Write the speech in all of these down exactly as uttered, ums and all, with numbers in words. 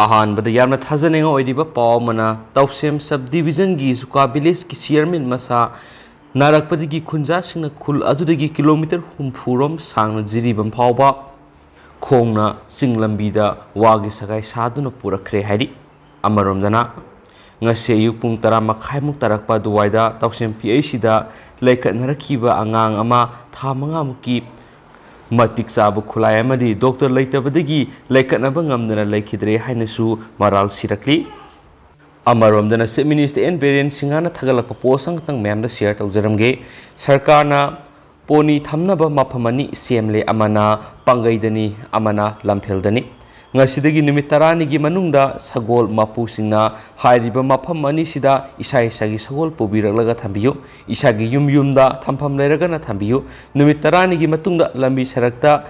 ꯑꯍꯥꯟꯕꯗ ꯌꯥꯝꯅ ꯊꯥꯖꯅꯤꯡꯉꯥꯏ ꯑꯣꯏꯔꯤꯕ ꯄꯥꯎ ꯑꯃꯅ, ꯇꯧꯁꯦꯝ ꯁꯕ ꯗꯤꯕꯤꯖꯟꯒꯤ ꯖꯨꯀꯥ ꯚꯤꯂꯦꯖꯀꯤ ꯆꯤꯌꯔꯃꯦꯟ ꯃꯁꯥ ꯅꯥꯔꯛꯄꯗꯒꯤ ꯈꯨꯟꯖꯥꯁꯤꯡꯅ ꯈꯨꯜ ꯑꯗꯨꯗꯒꯤ ꯀꯤꯂꯣꯃꯤꯇꯔ ꯍꯨꯝꯐꯨ ꯔꯣꯝ ꯁꯥꯡꯅ ꯖꯤꯔꯤꯕꯥꯝ ꯐꯥꯎꯕ ꯈꯣꯡꯅ ꯆꯤꯡ ꯂꯝꯕꯤꯗ ꯋꯥꯒꯤ ꯁꯒꯥꯏ ꯁꯥꯗꯨꯅ ꯄꯨꯔꯛꯈ꯭ꯔꯦ ꯍꯥꯏꯔꯤ꯫ ꯑꯃꯔꯣꯝꯗꯅ, ꯉꯁꯤ ꯑꯌꯨꯛ ꯄꯨꯡ ꯇꯔꯥ ꯃꯈꯥꯏꯃꯨꯛ ꯇꯥꯔꯛꯄ ꯑꯗꯨꯋꯥꯏꯗ ꯇꯧꯁꯦꯝ ꯄꯤ ꯑꯩꯆ ꯁꯤꯗ ꯂꯩꯈꯠꯅꯔꯛꯈꯤꯕ ꯑꯉꯥꯡ ꯑꯃ ꯊꯥ ꯃꯉꯥꯃꯨꯛꯀꯤ ꯃꯇꯤꯛ ꯆꯥꯕ ꯈꯨꯠꯂꯥꯏ ꯑꯃꯗꯤ ꯗꯣꯛꯇꯔ ꯂꯩꯇꯕꯗꯒꯤ ꯂꯩꯈꯠꯅꯕ ꯉꯝꯗꯅ ꯂꯩꯈꯤꯗ꯭ꯔꯦ ꯍꯥꯏꯅꯁꯨ ꯃꯔꯥꯜ ꯁꯤꯔꯛꯂꯤ꯫ ꯑꯃꯔꯣꯝꯗꯅ, ꯆꯤꯐ ꯃꯤꯅꯤꯁꯇꯔ ꯑꯦꯟ ꯕꯤꯔꯦꯟ ꯁꯤꯡꯍꯅ ꯊꯥꯒꯠꯂꯛꯄ ꯄꯣꯁ ꯑꯃꯈꯛꯇꯪ ꯃꯌꯥꯝꯗ ꯁꯤꯌꯔ ꯇꯧꯖꯔꯝꯒꯦ꯫ ꯁꯔꯀꯥꯔꯅ ꯄꯣꯅꯤ ꯊꯝꯅꯕ ꯃꯐꯝ ꯑꯅꯤ ꯁꯦꯝꯂꯦ, ꯑꯃꯅ ꯄꯥꯡꯒꯩꯗꯅꯤ, ꯑꯃꯅ ꯂꯝꯐꯦꯜꯗꯅꯤ꯫ ꯉꯁꯤꯗꯒꯤ ꯅꯨꯃꯤꯠ ꯇꯔꯥꯅꯤꯒꯤ ꯃꯅꯨꯡꯗ ꯁꯒꯣꯜ ꯃꯄꯨꯁꯤꯡꯅ ꯍꯥꯏꯔꯤꯕ ꯃꯐꯝ ꯑꯅꯤꯁꯤꯗ ꯏꯁꯥ ꯏꯁꯥꯒꯤ ꯁꯒꯣꯜ ꯄꯨꯕꯤꯔꯛꯂꯒ ꯊꯝꯕꯤꯌꯨ꯫ ꯏꯁꯥꯒꯤ ꯌꯨꯝ ꯌꯨꯝꯗ ꯊꯝꯐꯝ ꯂꯩꯔꯒꯅ ꯊꯝꯕꯤꯌꯨ꯫ ꯅꯨꯃꯤꯠ ꯇꯔꯥꯅꯤꯒꯤ ꯃꯇꯨꯡꯗ ꯂꯝꯕꯤ ꯁꯔꯛꯇ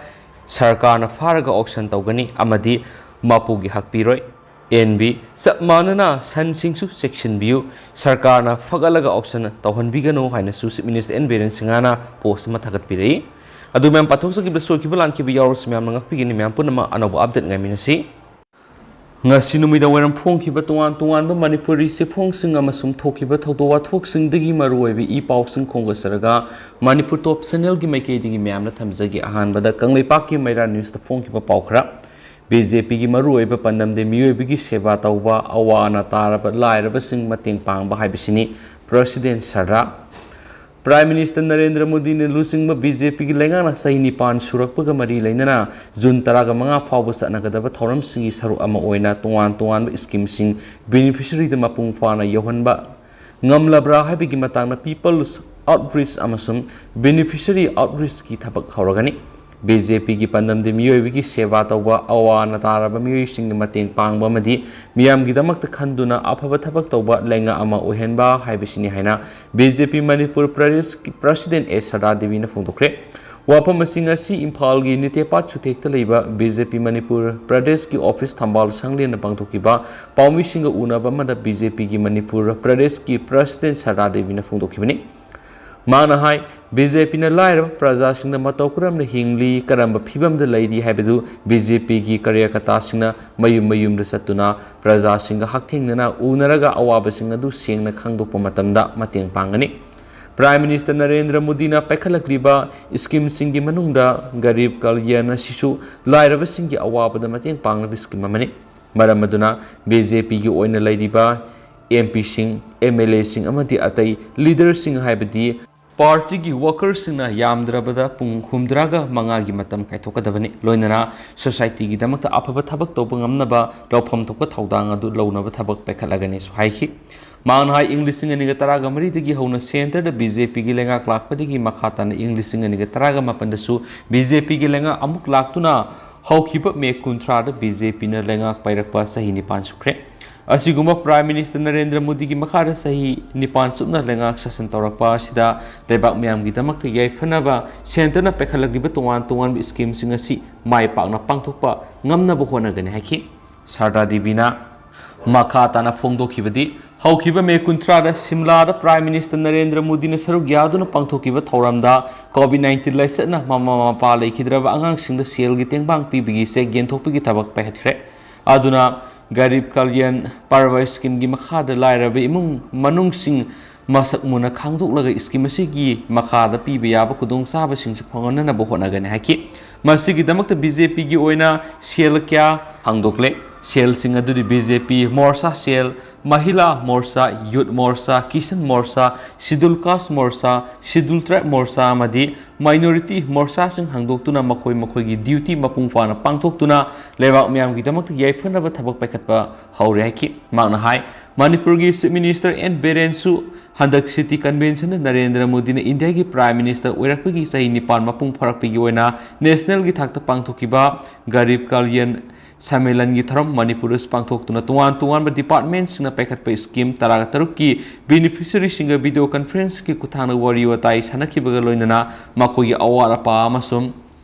ꯁꯔꯀꯥꯔꯅ ꯐꯥꯔꯒ ꯑꯣꯛꯁꯟ ꯇꯧꯒꯅꯤ ꯑꯃꯗꯤ ꯃꯄꯨꯒꯤ ꯍꯛ ꯄꯤꯔꯣꯏ꯫ ꯑꯦꯟ ꯕꯤ, ꯆꯞ ꯃꯥꯟꯅꯅ ꯁꯟꯁꯤꯡꯁꯨ ꯆꯦꯛꯁꯤꯟꯕꯤꯌꯨ, ꯁꯔꯀꯥꯔꯅ ꯐꯒꯠꯂꯒ ꯑꯣꯛꯁꯟ ꯇꯧꯍꯟꯕꯤꯒꯅꯨ ꯍꯥꯏꯅꯁꯨ ꯆꯤꯐ ꯃꯤꯅꯤꯁꯇꯔ ꯑꯦꯟ ꯕꯤꯔꯦꯟ ꯁꯤꯡꯍꯅ ꯄꯣꯁ ꯑꯃ ꯊꯥꯒꯠꯄꯤꯔꯛꯏ꯫ ꯑꯗꯨ ꯃꯌꯥꯝ ꯄꯥꯊꯣꯛꯆꯈꯤꯕ, ꯁꯣꯏꯈꯤꯕ, ꯂꯥꯟꯈꯤꯕ ꯌꯥꯎꯔꯁꯨ ꯃꯌꯥꯝꯅ ꯉꯥꯛꯄꯤꯒꯅꯤ꯫ ꯃꯌꯥꯝ ꯄꯨꯝꯅꯃꯛ ꯑꯅꯧꯕ ꯑꯞꯗꯦꯠ ꯉꯥꯏꯃꯤꯟꯅꯁꯤ꯫ ꯉꯁꯤ ꯅꯨꯃꯤꯗꯥꯡ ꯋꯥꯏꯔꯝ ꯐꯣꯡꯈꯤꯕ ꯇꯣꯉꯥꯟ ꯇꯣꯉꯥꯟꯕ ꯃꯅꯤꯄꯨꯔꯤ ꯆꯦꯐꯣꯡꯁꯤꯡ ꯑꯃꯁꯨꯡ ꯊꯣꯛꯈꯤꯕ ꯊꯧꯗꯣꯛ ꯋꯥꯊꯣꯛꯁꯤꯡꯗꯒꯤ ꯃꯔꯨꯑꯣꯏꯕ ꯏ ꯄꯥꯎꯁꯤꯡ ꯈꯣꯝꯒꯠꯆꯔꯒ ꯃꯅꯤꯄꯨꯔ ꯇꯣꯞ ꯆꯦꯅꯦꯜꯒꯤ ꯃꯥꯏꯀꯩꯗꯒꯤ ꯃꯌꯥꯝꯅ ꯊꯝꯖꯒꯦ꯫ ꯑꯍꯥꯟꯕꯗ ꯀꯪꯂꯩꯄꯥꯛꯀꯤ ꯃꯩꯔꯥ ꯅ꯭ꯌꯨꯁꯇ ꯐꯣꯡꯈꯤꯕ ꯄꯥꯎ ꯈꯔ꯫ ꯕꯤ ꯖꯦ ꯄꯤꯒꯤ ꯃꯔꯨꯑꯣꯏꯕ ꯄꯥꯟꯗꯝꯗꯤ ꯃꯤꯑꯣꯏꯕꯒꯤ ꯁꯦꯕꯥ ꯇꯧꯕ, ꯑꯋꯥ ꯑꯅꯥ ꯇꯥꯔꯕ ꯂꯥꯏꯔꯕꯁꯤꯡ ꯃꯇꯦꯡ ꯄꯥꯡꯕ ꯍꯥꯏꯕꯁꯤꯅꯤ꯫ President Sardar. Prime minister Narendra ꯃꯣꯗꯤꯅ ꯂꯨꯆꯤꯡꯕ ꯕꯤ ꯖꯦ ꯄꯤꯒꯤ ꯂꯩꯉꯥꯛꯅ ꯆꯍꯤ ꯅꯤꯄꯥꯟ ꯁꯨꯔꯛꯄꯒ ꯃꯔꯤ ꯂꯩꯅꯅ ꯖꯨꯟ ꯇꯔꯥꯒ ꯃꯉꯥ ꯐꯥꯎꯕ ꯆꯠꯅꯒꯗꯕ ꯊꯧꯔꯝꯁꯤꯡꯒꯤ ꯁꯔꯨꯛ ꯑꯃ ꯑꯣꯏꯅ ꯇꯣꯉꯥꯟ ꯇꯣꯉꯥꯟꯕ ꯁ꯭ꯀꯤꯝꯁꯤꯡ ꯕꯦꯅꯤꯐꯤꯁꯔꯤꯗ ꯃꯄꯨꯡ ꯐꯥꯅ ꯌꯧꯍꯟꯕ ꯉꯝꯂꯕ꯭ꯔꯥ ꯍꯥꯏꯕꯒꯤ ꯃꯇꯥꯡꯗ ꯄꯤꯄꯜꯁ ꯑꯥꯎꯠꯔꯤꯆ ꯑꯃꯁꯨꯡ ꯕꯦꯅꯤꯐꯤꯁꯔꯤ ꯑꯥꯎꯠꯔꯤꯆꯀꯤ ꯊꯕꯛ ꯍꯧꯔꯒꯅꯤ꯫ ꯕꯤ ꯖꯦ ꯄꯤꯒꯤ ꯄꯥꯟꯗꯝꯗꯤ ꯃꯤꯑꯣꯏꯕꯒꯤ ꯁꯦꯕꯥ ꯇꯧꯕ, ꯑꯋꯥ ꯑꯅꯥ ꯇꯥꯔꯕ ꯃꯤꯑꯣꯏꯁꯤꯡꯒꯤ ꯃꯇꯦꯡ ꯄꯥꯡꯕ ꯑꯃꯗꯤ ꯃꯤꯌꯥꯝꯒꯤꯗꯃꯛꯇ ꯈꯟꯗꯨꯅ ꯑꯐꯕ ꯊꯕꯛ ꯇꯧꯕ ꯂꯩꯉꯥꯛ ꯑꯃ ꯑꯣꯏꯍꯟꯕ ꯍꯥꯏꯕꯁꯤꯅꯤ ꯍꯥꯏꯅ ꯕꯤ ꯖꯦ ꯄꯤ ꯃꯅꯤꯄꯨꯔ ꯄ꯭ꯔꯗꯦꯁꯀꯤ ꯄ꯭ꯔꯁꯤꯗꯦꯟ ꯑꯦ ꯁꯔꯗꯥ ꯗꯦꯕꯤꯅ ꯐꯣꯡꯗꯣꯛꯈ꯭ꯔꯦ꯫ ꯋꯥꯐꯝ ꯑꯁꯤ ꯉꯁꯤ ꯏꯝꯐꯥꯜꯒꯤ ꯅꯤꯇꯦꯄꯥꯠ ꯁꯨꯊꯦꯛꯇ ꯂꯩꯕ ꯕꯤ ꯖꯦ ꯄꯤ ꯃꯅꯤꯄꯨꯔ ꯄ꯭ꯔꯗꯦꯁꯀꯤ ꯑꯣꯐꯤꯁ ꯊꯝꯕꯥꯜ ꯁꯪꯂꯦꯟꯗ ꯄꯥꯡꯊꯣꯛꯈꯤꯕ ꯄꯥꯎꯃꯤꯁꯤꯡꯒ ꯎꯅꯕ ꯑꯃꯗ ꯕꯤ ꯖꯦ ꯄꯤꯒꯤ ꯃꯅꯤꯄꯨꯔ ꯄ꯭ꯔꯗꯦꯁꯀꯤ ꯄ꯭ꯔꯁꯤꯗꯦꯟ ꯁꯔꯗꯥ ꯗꯦꯕꯤꯅ ꯐꯣꯡꯗꯣꯛꯈꯤꯕꯅꯤ꯫ ꯃꯍꯥꯛꯅ ꯍꯥꯏ, ꯕꯤ ꯖꯦ ꯄꯤꯅ ꯂꯥꯏꯔꯕ ꯄ꯭ꯔꯖꯥꯁꯤꯡꯅ ꯃꯇꯧ ꯀꯔꯝꯅ ꯍꯤꯡꯂꯤ, ꯀꯔꯝꯕ ꯐꯤꯕꯝꯗ ꯂꯩꯔꯤ ꯍꯥꯏꯕꯗꯨ ꯕꯤ ꯖꯦ ꯄꯤꯒꯤ ꯀꯥꯔꯌꯀꯔꯇꯥꯁꯤꯡꯅ ꯃꯌꯨꯝ ꯃꯌꯨꯝꯗ ꯆꯠꯇꯨꯅ ꯄ꯭ꯔꯖꯥꯁꯤꯡꯒ ꯍꯛꯊꯦꯡꯅꯅ ꯎꯅꯔꯒ ꯑꯋꯥꯕꯁꯤꯡ ꯑꯗꯨ ꯁꯦꯡꯅ ꯈꯪꯗꯣꯛꯄ ꯃꯇꯝꯗ ꯃꯇꯦꯡ ꯄꯥꯡꯒꯅꯤ꯫ ꯄ꯭ꯔꯥꯏꯝ ꯃꯤꯅꯤꯁꯇꯔ ꯅꯔꯦꯟꯗ꯭ꯔ ꯃꯣꯗꯤꯅ ꯄꯥꯏꯈꯠꯂꯛꯂꯤꯕ ꯁ꯭ꯀꯤꯝꯁꯤꯡꯒꯤ ꯃꯅꯨꯡꯗ ꯒꯔꯤꯕ ꯀꯜꯌꯥꯟ ꯑꯁꯤꯁꯨ ꯂꯥꯏꯔꯕꯁꯤꯡꯒꯤ ꯑꯋꯥꯕꯗ ꯃꯇꯦꯡ ꯄꯥꯡꯅꯕ ꯁ꯭ꯀꯤꯝ ꯑꯃꯅꯤ꯫ ꯃꯔꯝ ꯑꯗꯨꯅ ꯕꯤ ꯖꯦ ꯄꯤꯒꯤ ꯑꯣꯏꯅ ꯂꯩꯔꯤꯕ ꯑꯦꯝ ꯄꯤꯁꯤꯡ, ꯑꯦꯝ ꯑꯦꯜ ꯑꯦꯁꯤꯡ ꯑꯃꯗꯤ ꯑꯇꯩ ꯂꯤꯗꯔꯁꯤꯡ, ꯍꯥꯏꯕꯗꯤ ꯄꯥꯔꯇꯤꯒꯤ ꯋꯥꯀꯔꯁꯤꯡꯅ ꯌꯥꯝꯗ꯭ꯔꯕꯗ ꯄꯨꯡ ꯍꯨꯝꯗ꯭ꯔꯥꯒ ꯃꯉꯥꯒꯤ ꯃꯇꯝ ꯀꯥꯏꯊꯣꯛꯀꯗꯕꯅꯤ꯫ ꯂꯣꯏꯅꯅ ꯁꯣꯁꯥꯏꯇꯤꯒꯤꯗꯃꯛꯇ ꯑꯐꯕ ꯊꯕꯛ ꯇꯧꯕ ꯉꯝꯅꯕ ꯂꯧꯐꯝ ꯊꯣꯛꯄ ꯊꯧꯗꯥꯡ ꯑꯗꯨ ꯂꯧꯅꯕ ꯊꯕꯛ ꯄꯥꯏꯈꯠꯂꯒꯅꯤꯁꯨ ꯍꯥꯏꯈꯤ꯫ ꯃꯍꯥꯛꯅ ꯍꯥꯏ, ꯏꯪ ꯂꯤꯁꯤꯡ ꯑꯅꯤꯒ ꯇꯔꯥꯒ ꯃꯔꯤꯗꯒꯤ ꯍꯧꯅ ꯁꯦꯟꯇꯔꯗ ꯕꯤ ꯖꯦ ꯄꯤꯒꯤ ꯂꯩꯉꯥꯛ ꯂꯥꯛꯄꯗꯒꯤ ꯃꯈꯥ ꯇꯥꯅ ꯏꯪ ꯂꯤꯁꯤꯡ ꯑꯅꯤꯒ ꯇꯔꯥꯒ ꯃꯥꯄꯟꯗꯁꯨ ꯕꯤ ꯖꯦ ꯄꯤꯒꯤ ꯂꯩꯉꯥꯛ ꯑꯃꯨꯛ ꯂꯥꯛꯇꯨꯅ ꯍꯧꯈꯤꯕ ꯃꯦ ꯀꯨꯟꯊ꯭ꯔꯥꯗ ꯕꯤ ꯖꯦ ꯄꯤꯅ ꯂꯩꯉꯥꯛ ꯄꯥꯏꯔꯛꯄ ꯆꯍꯤ ꯅꯤꯄꯥꯟ ꯁꯨꯈ꯭ꯔꯦ꯫ ꯑꯁꯤꯒꯨꯝꯕ ꯄ꯭ꯔꯥꯏꯝ ꯃꯤꯅꯤꯁꯇꯔ ꯅꯔꯦꯟꯗ꯭ꯔ ꯃꯣꯗꯤꯒꯤ ꯃꯈꯥꯗ ꯆꯍꯤ ꯅꯤꯄꯥꯟ ꯆꯨꯞꯅ ꯂꯩꯉꯥꯛ ꯁꯥꯁꯟ ꯇꯧꯔꯛꯄ ꯑꯁꯤꯗ ꯂꯩꯕꯥꯛ ꯃꯤꯌꯥꯝꯒꯤꯗꯃꯛꯇ ꯌꯥꯏꯐꯅꯕ ꯁꯦꯟꯇꯔꯅ ꯄꯥꯏꯈꯠꯂꯛꯂꯤꯕ ꯇꯣꯉꯥꯟ ꯇꯣꯉꯥꯟꯕ ꯁ꯭ꯀꯤꯝꯁꯤꯡ ꯑꯁꯤ ꯃꯥꯏ ꯄꯥꯛꯅ ꯄꯥꯡꯊꯣꯛꯄ ꯉꯝꯅꯕ ꯍꯣꯠꯅꯒꯅꯤ ꯍꯥꯏꯈꯤ꯫ ꯁꯥꯔꯗꯥ ꯗꯦꯕꯤꯅ ꯃꯈꯥ ꯇꯥꯅ ꯐꯣꯡꯗꯣꯛꯈꯤꯕꯗꯤ, ꯍꯧꯈꯤꯕ ꯃꯦ ꯀꯨꯟꯊ꯭ꯔꯥꯗ ꯁꯤꯝꯂꯥꯗ ꯄ꯭ꯔꯥꯏꯝ ꯃꯤꯅꯤꯁꯇꯔ ꯅꯔꯦꯟꯗ꯭ꯔ ꯃꯣꯗꯤꯅ ꯁꯔꯨꯛ ꯌꯥꯗꯨꯅ ꯄꯥꯡꯊꯣꯛꯈꯤꯕ ꯊꯧꯔꯝꯗ ꯀꯣꯚꯤꯗ ꯅꯥꯏꯟꯇꯤꯟ ꯂꯥꯏꯆꯠꯅ ꯃꯃꯥ ꯃꯄꯥ ꯂꯩꯈꯤꯗ꯭ꯔꯕ ꯑꯉꯥꯡꯁꯤꯡꯗ ꯁꯦꯜꯒꯤ ꯇꯦꯡꯕꯥꯡ ꯄꯤꯕꯒꯤ ꯆꯦꯛ ꯌꯦꯟꯊꯣꯛꯄꯒꯤ ꯊꯕꯛ ꯄꯥꯏꯈꯠꯈ꯭ꯔꯦ꯫ ꯑꯗꯨꯅ ꯒꯔꯤꯕ ꯀꯜꯌꯥꯟ ꯄꯔꯕ ꯁ꯭ꯀꯤꯝꯒꯤ ꯃꯈꯥꯗ ꯂꯥꯏꯔꯕ ꯏꯃꯨꯡ ꯃꯅꯨꯡꯁꯤꯡ ꯃꯁꯛ ꯃꯨꯟꯅ ꯈꯪꯗꯣꯛꯂꯒ ꯁ꯭ꯀꯤꯝ ꯑꯁꯤꯒꯤ ꯃꯈꯥꯗ ꯄꯤꯕ ꯌꯥꯕ ꯈꯨꯗꯣꯡꯆꯥꯕꯁꯤꯡꯁꯨ ꯐꯪꯍꯟꯅꯅꯕ ꯍꯣꯠꯅꯒꯅꯤ ꯍꯥꯏꯈꯤ꯫ ꯃꯁꯤꯒꯤꯗꯃꯛꯇ ꯕꯤ ꯖꯦ ꯄꯤꯒꯤ ꯑꯣꯏꯅ ꯁꯦꯜ ꯀꯌꯥ ꯍꯥꯡꯗꯣꯛꯂꯦ꯫ ꯁꯦꯜꯁꯤꯡ ꯑꯗꯨꯗꯤ ꯕꯤ ꯖꯦ ꯄꯤ ꯃꯣꯔꯆꯥ ꯁꯦꯜ, ꯃꯍꯤꯂꯥ ꯃꯣꯔꯆꯥ, ꯌꯨꯠ ꯃꯣꯔꯆꯥ, ꯀꯤꯁꯟ ꯃꯣꯔꯆꯥ, ꯁꯤꯗꯨꯜ ꯀꯥꯁ ꯃꯣꯔꯆꯥ, ꯁꯤꯗꯨꯜ ꯇ꯭ꯔꯥꯏꯕ ꯃꯣꯔꯆꯥ ꯑꯃꯗꯤ ꯃꯥꯏꯅꯣꯔꯤꯇꯤ ꯃꯣꯔꯆꯥꯁꯤꯡ ꯍꯥꯡꯗꯣꯛꯇꯨꯅ ꯃꯈꯣꯏ ꯃꯈꯣꯏꯒꯤ ꯗ꯭ꯌꯨꯇꯤ ꯃꯄꯨꯡ ꯐꯥꯅ ꯄꯥꯡꯊꯣꯛꯇꯨꯅ ꯂꯩꯕꯥꯛ ꯃꯤꯌꯥꯝꯒꯤꯗꯃꯛꯇ ꯌꯥꯏꯐꯅꯕ ꯊꯕꯛ ꯄꯥꯏꯈꯠꯄ ꯍꯧꯔꯦ ꯍꯥꯏꯈꯤ꯫ ꯃꯍꯥꯛꯅ ꯍꯥꯏ, ꯃꯅꯤꯄꯨꯔꯒꯤ ꯆꯤꯐ ꯃꯤꯅꯤꯁꯇꯔ ꯑꯦꯟ ꯕꯤꯔꯦꯟꯁꯨ ꯍꯟꯗꯛ ꯁꯤꯇꯤ ꯀꯟꯚꯦꯟꯁꯟꯗ ꯅꯔꯦꯟꯗ꯭ꯔ ꯃꯣꯗꯤꯅ ꯏꯟꯗꯤꯌꯥꯒꯤ ꯄ꯭ꯔꯥꯏꯝ ꯃꯤꯅꯤꯁꯇꯔ ꯑꯣꯏꯔꯛꯄꯒꯤ ꯆꯍꯤ ꯅꯤꯄꯥꯟ ꯃꯄꯨꯡ ꯐꯥꯔꯛꯄꯒꯤ ꯑꯣꯏꯅ ꯅꯦꯁꯅꯦꯜꯒꯤ ꯊꯥꯛꯇ ꯄꯥꯡꯊꯣꯛꯈꯤꯕ ꯒꯔꯤꯕ ꯀꯜꯌꯥꯟ ꯁꯝꯃꯦꯂꯟꯒꯤ ꯊꯧꯔꯝ ꯃꯅꯤꯄꯨꯔꯗꯁꯨ ꯄꯥꯡꯊꯣꯛꯇꯨꯅ ꯇꯣꯉꯥꯟ ꯇꯣꯉꯥꯟꯕ ꯗꯤꯄꯥꯔꯠꯃꯦꯟꯁꯤꯡꯅ ꯄꯥꯏꯈꯠꯄ ꯁ꯭ꯀꯤꯝ ꯇꯔꯥꯒ ꯇꯔꯨꯛꯀꯤ ꯕꯦꯅꯤꯐꯤꯁꯔꯤꯁꯤꯡꯒ ꯚꯤꯗꯤꯑꯣ ꯀꯟꯐꯔꯦꯟꯁꯀꯤ ꯈꯨꯠꯊꯥꯡꯗ ꯋꯥꯔꯤ ꯋꯥꯇꯥꯏ ꯁꯥꯟꯅꯈꯤꯕꯒ ꯂꯣꯏꯅꯅ ꯃꯈꯣꯏꯒꯤ ꯑꯋꯥꯠ ꯑꯄꯥ ꯑꯃꯁꯨꯡ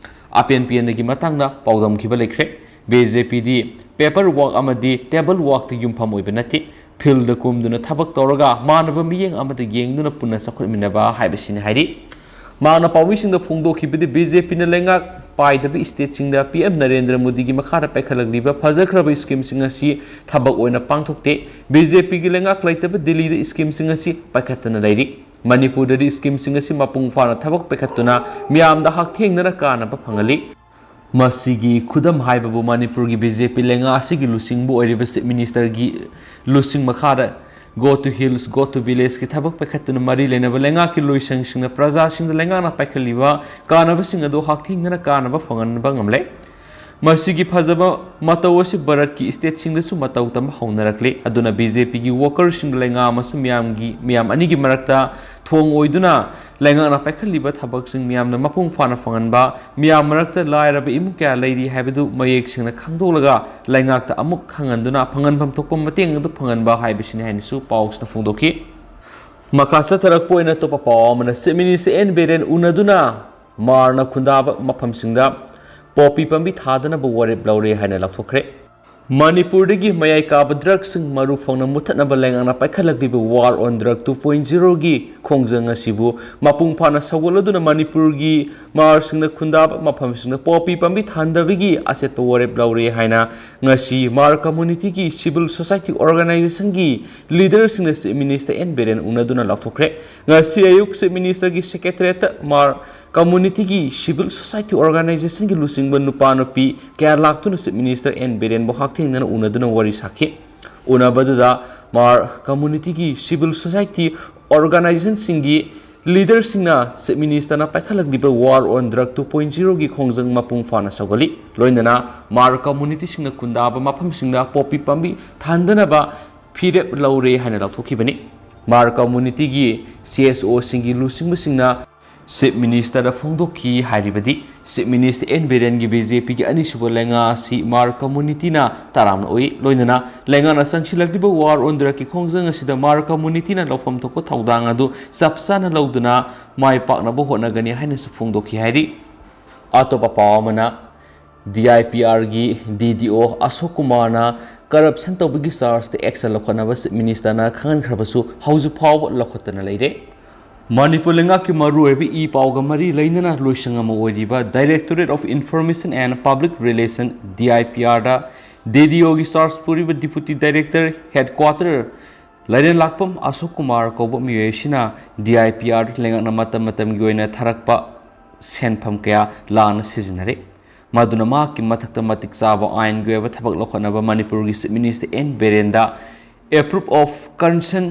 ꯑꯄꯦꯟ ꯄꯦꯟꯗꯒꯤ ꯃꯇꯥꯡꯗ ꯄꯥꯎꯗꯝꯈꯤꯕ ꯂꯩꯈ꯭ꯔꯦ꯫ ꯕꯤ ꯖꯦ ꯄꯤꯗꯤ ꯄꯦꯄꯔ ꯋꯥꯛ ꯑꯃꯗꯤ ꯇꯦꯕꯜ ꯋꯥꯛꯇ ꯌꯨꯝꯐꯝ ꯑꯣꯏꯕ ꯅꯠꯇꯦ꯫ ꯐꯤꯜꯗ ꯀꯨꯝꯗꯨꯅ ꯊꯕꯛ ꯇꯧꯔꯒ ꯃꯥꯟꯅꯕ ꯃꯤꯠꯌꯦꯡ ꯑꯃꯗ ꯌꯦꯡꯗꯨꯅ ꯄꯨꯟꯅ ꯆꯥꯎꯈꯠꯃꯤꯟꯅꯕ ꯍꯥꯏꯕꯁꯤꯅꯤ ꯍꯥꯏꯔꯤ꯫ ꯃꯍꯥꯛꯅ ꯄꯥꯎꯃꯤꯁꯤꯡꯗ ꯐꯣꯡꯗꯣꯛꯈꯤꯕꯗꯤ ꯕꯤ ꯖꯦ ꯄꯤꯅ ꯂꯩꯉꯥꯛ ꯄꯥꯏꯗꯕ ꯁ꯭ꯇꯦꯠꯁꯤꯡꯗ ꯄꯤ ꯑꯦꯝ ꯅꯔꯦꯟꯗ꯭ꯔ ꯃꯣꯗꯤꯒꯤ ꯃꯈꯥꯗ ꯄꯥꯏꯈꯠꯂꯛꯂꯤꯕ ꯐꯖꯈ꯭ꯔꯕ ꯁ꯭ꯀꯤꯝꯁꯤꯡ ꯑꯁꯤ ꯊꯕꯛ ꯑꯣꯏꯅ ꯄꯥꯡꯊꯣꯛꯇꯦ꯫ ꯕꯤ ꯖꯦ ꯄꯤꯒꯤ ꯂꯩꯉꯥꯛ ꯂꯩꯇꯕ ꯗꯤꯜꯂꯤꯗ ꯁ꯭ꯀꯤꯝꯁꯤꯡ ꯑꯁꯤ ꯄꯥꯏꯈꯠꯇꯅ ꯂꯩꯔꯤ꯫ ꯃꯅꯤꯄꯨꯔꯗꯗꯤ ꯁ꯭ꯀꯤꯝꯁꯤꯡ ꯑꯁꯤ ꯃꯄꯨꯡ ꯐꯥꯅ ꯊꯕꯛ ꯄꯥꯏꯈꯠꯇꯨꯅ ꯃꯤꯌꯥꯝꯗ ꯍꯛꯊꯦꯡꯅꯅ ꯀꯥꯟꯅꯕ ꯐꯪꯍꯜꯂꯤ꯫ ꯃꯁꯤꯒꯤ ꯈꯨꯗꯝ ꯍꯥꯏꯕꯕꯨ ꯃꯅꯤꯄꯨꯔꯒꯤ ꯕꯤ ꯖꯦ ꯄꯤ ꯂꯩꯉꯥꯛ ꯑꯁꯤꯒꯤ ꯂꯨꯆꯤꯡꯕ ꯑꯣꯏꯔꯤꯕ ꯆꯤꯐ ꯃꯤꯅꯤꯁꯇꯔꯒꯤ ꯂꯨꯆꯤꯡ ꯃꯈꯥꯗ Go to Hills, Go to Villageꯀꯤ ꯊꯕꯛ ꯄꯥꯏꯈꯠꯇꯨꯅ ꯃꯔꯤ ꯂꯩꯅꯕ ꯂꯩꯉꯥꯛꯀꯤ ꯂꯣꯏꯁꯪꯁꯤꯡꯅ ꯄ꯭ꯔꯖꯥꯁꯤꯡꯗ ꯂꯩꯉꯥꯛꯅ ꯄꯥꯏꯈꯠꯂꯤꯕ ꯀꯥꯟꯅꯕꯁꯤꯡ ꯑꯗꯨ ꯍꯛꯊꯦꯡꯅꯅ ꯀꯥꯟꯅꯕ ꯐꯪꯍꯟꯕ ꯉꯝꯂꯦ꯫ ꯃꯁꯤꯒꯤ ꯐꯖꯕ ꯃꯇꯧ ꯑꯁꯤ ꯚꯥꯔꯠꯀꯤ ꯁ꯭ꯇꯦꯠꯁꯤꯡꯗꯁꯨ ꯃꯇꯧ ꯇꯝꯕ ꯍꯧꯅꯔꯛꯂꯤ꯫ ꯑꯗꯨꯅ ꯕꯤ ꯖꯦ ꯄꯤꯒꯤ ꯋꯥꯀꯔꯁꯤꯡꯗ ꯂꯩꯉꯥꯛ ꯑꯃꯁꯨꯡ ꯃꯤꯌꯥꯝꯒꯤ, ꯃꯤꯌꯥꯝ ꯑꯅꯤꯒꯤ ꯃꯔꯛꯇ ꯊꯣꯡ ꯑꯣꯏꯗꯨꯅ ꯂꯩꯉꯥꯛꯅ ꯄꯥꯏꯈꯠꯂꯤꯕ ꯊꯕꯛꯁꯤꯡ ꯃꯤꯌꯥꯝꯅ ꯃꯄꯨꯡ ꯐꯥꯅ ꯐꯪꯍꯟꯕ, ꯃꯤꯌꯥꯝ ꯃꯔꯛꯇ ꯂꯥꯏꯔꯕ ꯏꯃꯨꯡ ꯀꯌꯥ ꯂꯩꯔꯤ ꯍꯥꯏꯕꯗꯨ ꯃꯌꯦꯛ ꯁꯦꯡꯅ ꯈꯪꯗꯣꯛꯂꯒ ꯂꯩꯉꯥꯛꯇ ꯑꯃꯨꯛ ꯈꯪꯍꯟꯗꯨꯅ ꯐꯪꯍꯟꯐꯝ ꯊꯣꯛꯄ ꯃꯇꯦꯡ ꯑꯗꯨ ꯐꯪꯍꯟꯕ ꯍꯥꯏꯕꯁꯤꯅꯤ ꯍꯥꯏꯅꯁꯨ ꯄꯥꯎꯁꯤꯗ ꯐꯣꯡꯗꯣꯛꯈꯤ꯫ ꯃꯈꯥ ꯆꯠꯊꯔꯛꯄ ꯑꯣꯏꯅ ꯑꯇꯣꯞꯄ ꯄꯥꯎ ꯑꯃꯅ, ꯆꯤꯐ ꯃꯤꯅꯤꯁꯇꯔ ꯑꯦꯟ ꯕꯤꯔꯦꯟ ꯎꯅꯗꯨꯅ ꯃꯥꯔꯅ ꯈꯨꯟꯗꯥꯕ ꯃꯐꯝꯁꯤꯡꯗ ꯄꯣꯄꯤ ꯄꯥꯝꯕꯤ ꯊꯥꯗꯅꯕ ꯋꯥꯔꯦꯞ ꯂꯧꯔꯦ ꯍꯥꯏꯅ ꯂꯥꯎꯊꯣꯛꯈ꯭ꯔꯦ꯫ ꯃꯅꯤꯄꯨꯔꯗꯒꯤ ꯃꯌꯥꯏ ꯀꯥꯕ ꯗ꯭ꯔꯒꯁꯤꯡ ꯃꯔꯨ ꯐꯪꯅ ꯃꯨꯊꯠꯅꯕ ꯂꯩꯉꯥꯛꯅ ꯄꯥꯏꯈꯠꯂꯛꯂꯤꯕ War on Drug two point zero ꯒꯤ ꯈꯣꯡꯖꯪ ꯑꯁꯤꯕꯨ ꯃꯄꯨꯡ ꯐꯥꯅ ꯁꯧꯒꯠꯂꯗꯨꯅ ꯃꯅꯤꯄꯨꯔꯒꯤ ꯃꯥꯔꯁꯤꯡꯅ ꯈꯨꯟꯗꯥꯕ ꯃꯐꯝꯁꯤꯡꯗ ꯄꯣꯄꯤ ꯄꯥꯝꯕꯤ ꯊꯥꯟꯗꯕꯒꯤ ꯑꯆꯦꯠꯄ ꯋꯥꯔꯦꯞ ꯂꯧꯔꯦ ꯍꯥꯏꯅ ꯉꯁꯤ ꯃꯥꯔ ꯀꯝꯃꯨꯅꯤꯇꯤꯒꯤ ꯁꯤꯚꯤꯜ ꯁꯣꯁꯥꯏꯇꯤ ꯑꯣꯔꯒꯅꯥꯏꯖꯦꯁꯟꯒꯤ ꯂꯤꯗꯔꯁꯤꯡꯅ ꯆꯤꯐ ꯃꯤꯅꯤꯁꯇꯔ ꯑꯦꯟ ꯕꯤꯔꯦꯟ ꯎꯅꯗꯨꯅ ꯂꯥꯎꯊꯣꯛꯈ꯭ꯔꯦ꯫ ꯉꯁꯤ ꯑꯌꯨꯛ ꯆꯤꯐ ꯃꯤꯅꯤꯁꯇꯔꯒꯤ ꯁꯦꯀ꯭ꯔꯦꯇꯔꯤꯌꯦꯠꯇ ꯃꯥꯔ ꯀꯝꯃꯨꯅꯤꯇꯤꯒꯤ ꯁꯤꯚꯤꯜ ꯁꯣꯁꯥꯏꯇꯤ ꯑꯣꯔꯒꯅꯥꯏꯖꯦꯁꯟꯒꯤ ꯂꯨꯆꯤꯡꯕ ꯅꯨꯄꯥ ꯅꯨꯄꯤ ꯀꯌꯥ ꯂꯥꯛꯇꯨꯅ ꯆꯤꯐ ꯃꯤꯅꯤꯁꯇꯔ ꯑꯦꯟ ꯕꯤꯔꯦꯟꯕꯨ ꯍꯛꯊꯦꯡꯅꯅ ꯎꯅꯗꯨꯅ ꯋꯥꯔꯤ ꯁꯥꯈꯤ꯫ ꯎꯅꯕꯗꯨꯗ ꯃꯥꯔ ꯀꯝꯃꯨꯅꯤꯇꯤꯒꯤ ꯁꯤꯚꯤꯜ ꯁꯣꯁꯥꯏꯇꯤ ꯑꯣꯔꯒꯅꯥꯏꯖꯦꯁꯟꯁꯤꯡꯒꯤ ꯂꯤꯗꯔꯁꯤꯡꯅ ꯆꯤꯐ ꯃꯤꯅꯤꯁꯇꯔꯅ ꯄꯥꯏꯈꯠꯂꯛꯂꯤꯕ War on Drug two point zero ꯒꯤ ꯈꯣꯡꯖꯪ ꯃꯄꯨꯡ ꯐꯥꯅ ꯁꯧꯒꯠꯂꯤ꯫ ꯂꯣꯏꯅꯅ ꯃꯥꯔ ꯀꯝꯃꯨꯅꯤꯇꯤꯁꯤꯡꯅ ꯈꯨꯟꯗꯥꯕ ꯃꯐꯝꯁꯤꯡꯗ ꯄꯣꯄꯤ ꯄꯥꯝꯕꯤ ꯊꯥꯟꯗꯅꯕ ꯐꯤꯔꯦꯞ ꯂꯧꯔꯦ ꯍꯥꯏꯅ ꯂꯥꯎꯊꯣꯛꯈꯤꯕꯅꯤ꯫ ꯃꯥꯔ ꯀꯝꯃꯨꯅꯤꯇꯤꯒꯤ ꯁꯤ ꯑꯦꯁ ꯑꯣꯁꯤꯡꯒꯤ ꯂꯨꯆꯤꯡꯕꯁꯤꯡꯅ ꯆꯤꯐ ꯃꯤꯅꯤꯁꯇꯔꯗ ꯐꯣꯡꯗꯣꯛꯈꯤ ꯍꯥꯏꯔꯤꯕꯗꯤ, ꯆꯤꯐ ꯃꯤꯅꯤꯁꯇꯔ ꯑꯦꯟ ꯕꯤꯔꯦꯟꯒꯤ ꯕꯤ ꯖꯦ ꯄꯤꯒꯤ ꯑꯅꯤꯁꯨꯕ ꯂꯩꯉꯥꯛ ꯑꯁꯤ ꯃꯥꯔ ꯀꯝꯃꯨꯅꯤꯇꯤꯅ ꯇꯔꯥꯝꯅ ꯎꯏ꯫ ꯂꯣꯏꯅꯅ ꯂꯩꯉꯥꯛꯅ ꯆꯪꯁꯤꯜꯂꯛꯂꯤꯕ War on Drugꯀꯤ ꯈꯣꯡꯖꯪ ꯑꯁꯤꯗ ꯃꯥꯔ ꯀꯝꯃꯨꯅꯤꯇꯤꯅ ꯂꯧꯐꯝ ꯊꯣꯛꯄ ꯊꯧꯗꯥꯡ ꯑꯗꯨ ꯆꯞ ꯆꯥꯅ ꯂꯧꯗꯨꯅ ꯃꯥꯏ ꯄꯥꯛꯅꯕ ꯍꯣꯠꯅꯒꯅꯤ ꯍꯥꯏꯅꯁꯨ ꯐꯣꯡꯗꯣꯛꯈꯤ ꯍꯥꯏꯔꯤ꯫ ꯑꯇꯣꯞꯄ ꯄꯥꯎ ꯑꯃꯅ, ꯗꯤ ꯑꯥꯏ ꯄꯤ ꯑꯥꯔꯒꯤ ꯗꯤ ꯗꯤ ꯑꯣ ꯑꯁꯣꯛ ꯀꯨꯃꯥꯔꯅ ꯀꯔꯞꯁꯟ ꯇꯧꯕꯒꯤ ꯆꯥꯔꯖꯇ ꯑꯦꯛꯁꯟ ꯂꯧꯈꯠꯅꯕ ꯆꯤꯐ ꯃꯤꯅꯤꯁꯇꯔꯅ ꯈꯪꯍꯟꯈ꯭ꯔꯕꯁꯨ ꯍꯧꯖꯤꯛ ꯐꯥꯎꯕ ꯂꯧꯈꯠꯇꯅ ꯂꯩꯔꯦ꯫ ꯃꯅꯤꯄꯨꯔ ꯂꯩꯉꯥꯛꯀꯤ ꯃꯔꯨꯑꯣꯏꯕ ꯏ ꯄꯥꯎꯒ ꯃꯔꯤ ꯂꯩꯅꯅ ꯂꯣꯏꯁꯪ ꯑꯃ ꯑꯣꯏꯔꯤꯕ Directorate of Information and Public Relation, D I P R the D D O ꯒꯤ ꯆꯥꯔꯖ ꯄꯨꯔꯤꯕ ꯗꯤꯄꯨꯇꯤ ꯗꯥꯏꯔꯦꯛꯇꯔ ꯍꯦꯗꯀ꯭ꯋꯥꯇꯔ ꯂꯥꯏꯔꯦꯟꯂꯥꯛꯄꯝ ꯑꯁꯣꯛ ꯀꯨꯃꯥꯔ ꯀꯧꯕ ꯃꯤꯑꯣꯏ ꯑꯁꯤꯅ D I P R ꯂꯩꯉꯥꯛꯅ ꯃꯇꯝ ꯃꯇꯝꯒꯤ ꯑꯣꯏꯅ ꯊꯥꯔꯛꯄ ꯁꯦꯟꯐꯝ ꯀꯌꯥ ꯂꯥꯟꯅ ꯁꯤꯖꯤꯟꯅꯔꯦ꯫ ꯃꯗꯨꯅ ꯃꯍꯥꯛꯀꯤ ꯃꯊꯛꯇ ꯃꯇꯤꯛ ꯆꯥꯕ ꯑꯥꯏꯟꯒꯤ ꯑꯣꯏꯕ ꯊꯕꯛ ꯂꯧꯈꯠꯅꯕ ꯃꯅꯤꯄꯨꯔꯒꯤ ꯆꯤꯐ ꯃꯤꯅꯤꯁꯇꯔ ꯑꯦꯟ ꯕꯤꯔꯦꯟꯗ approve of concern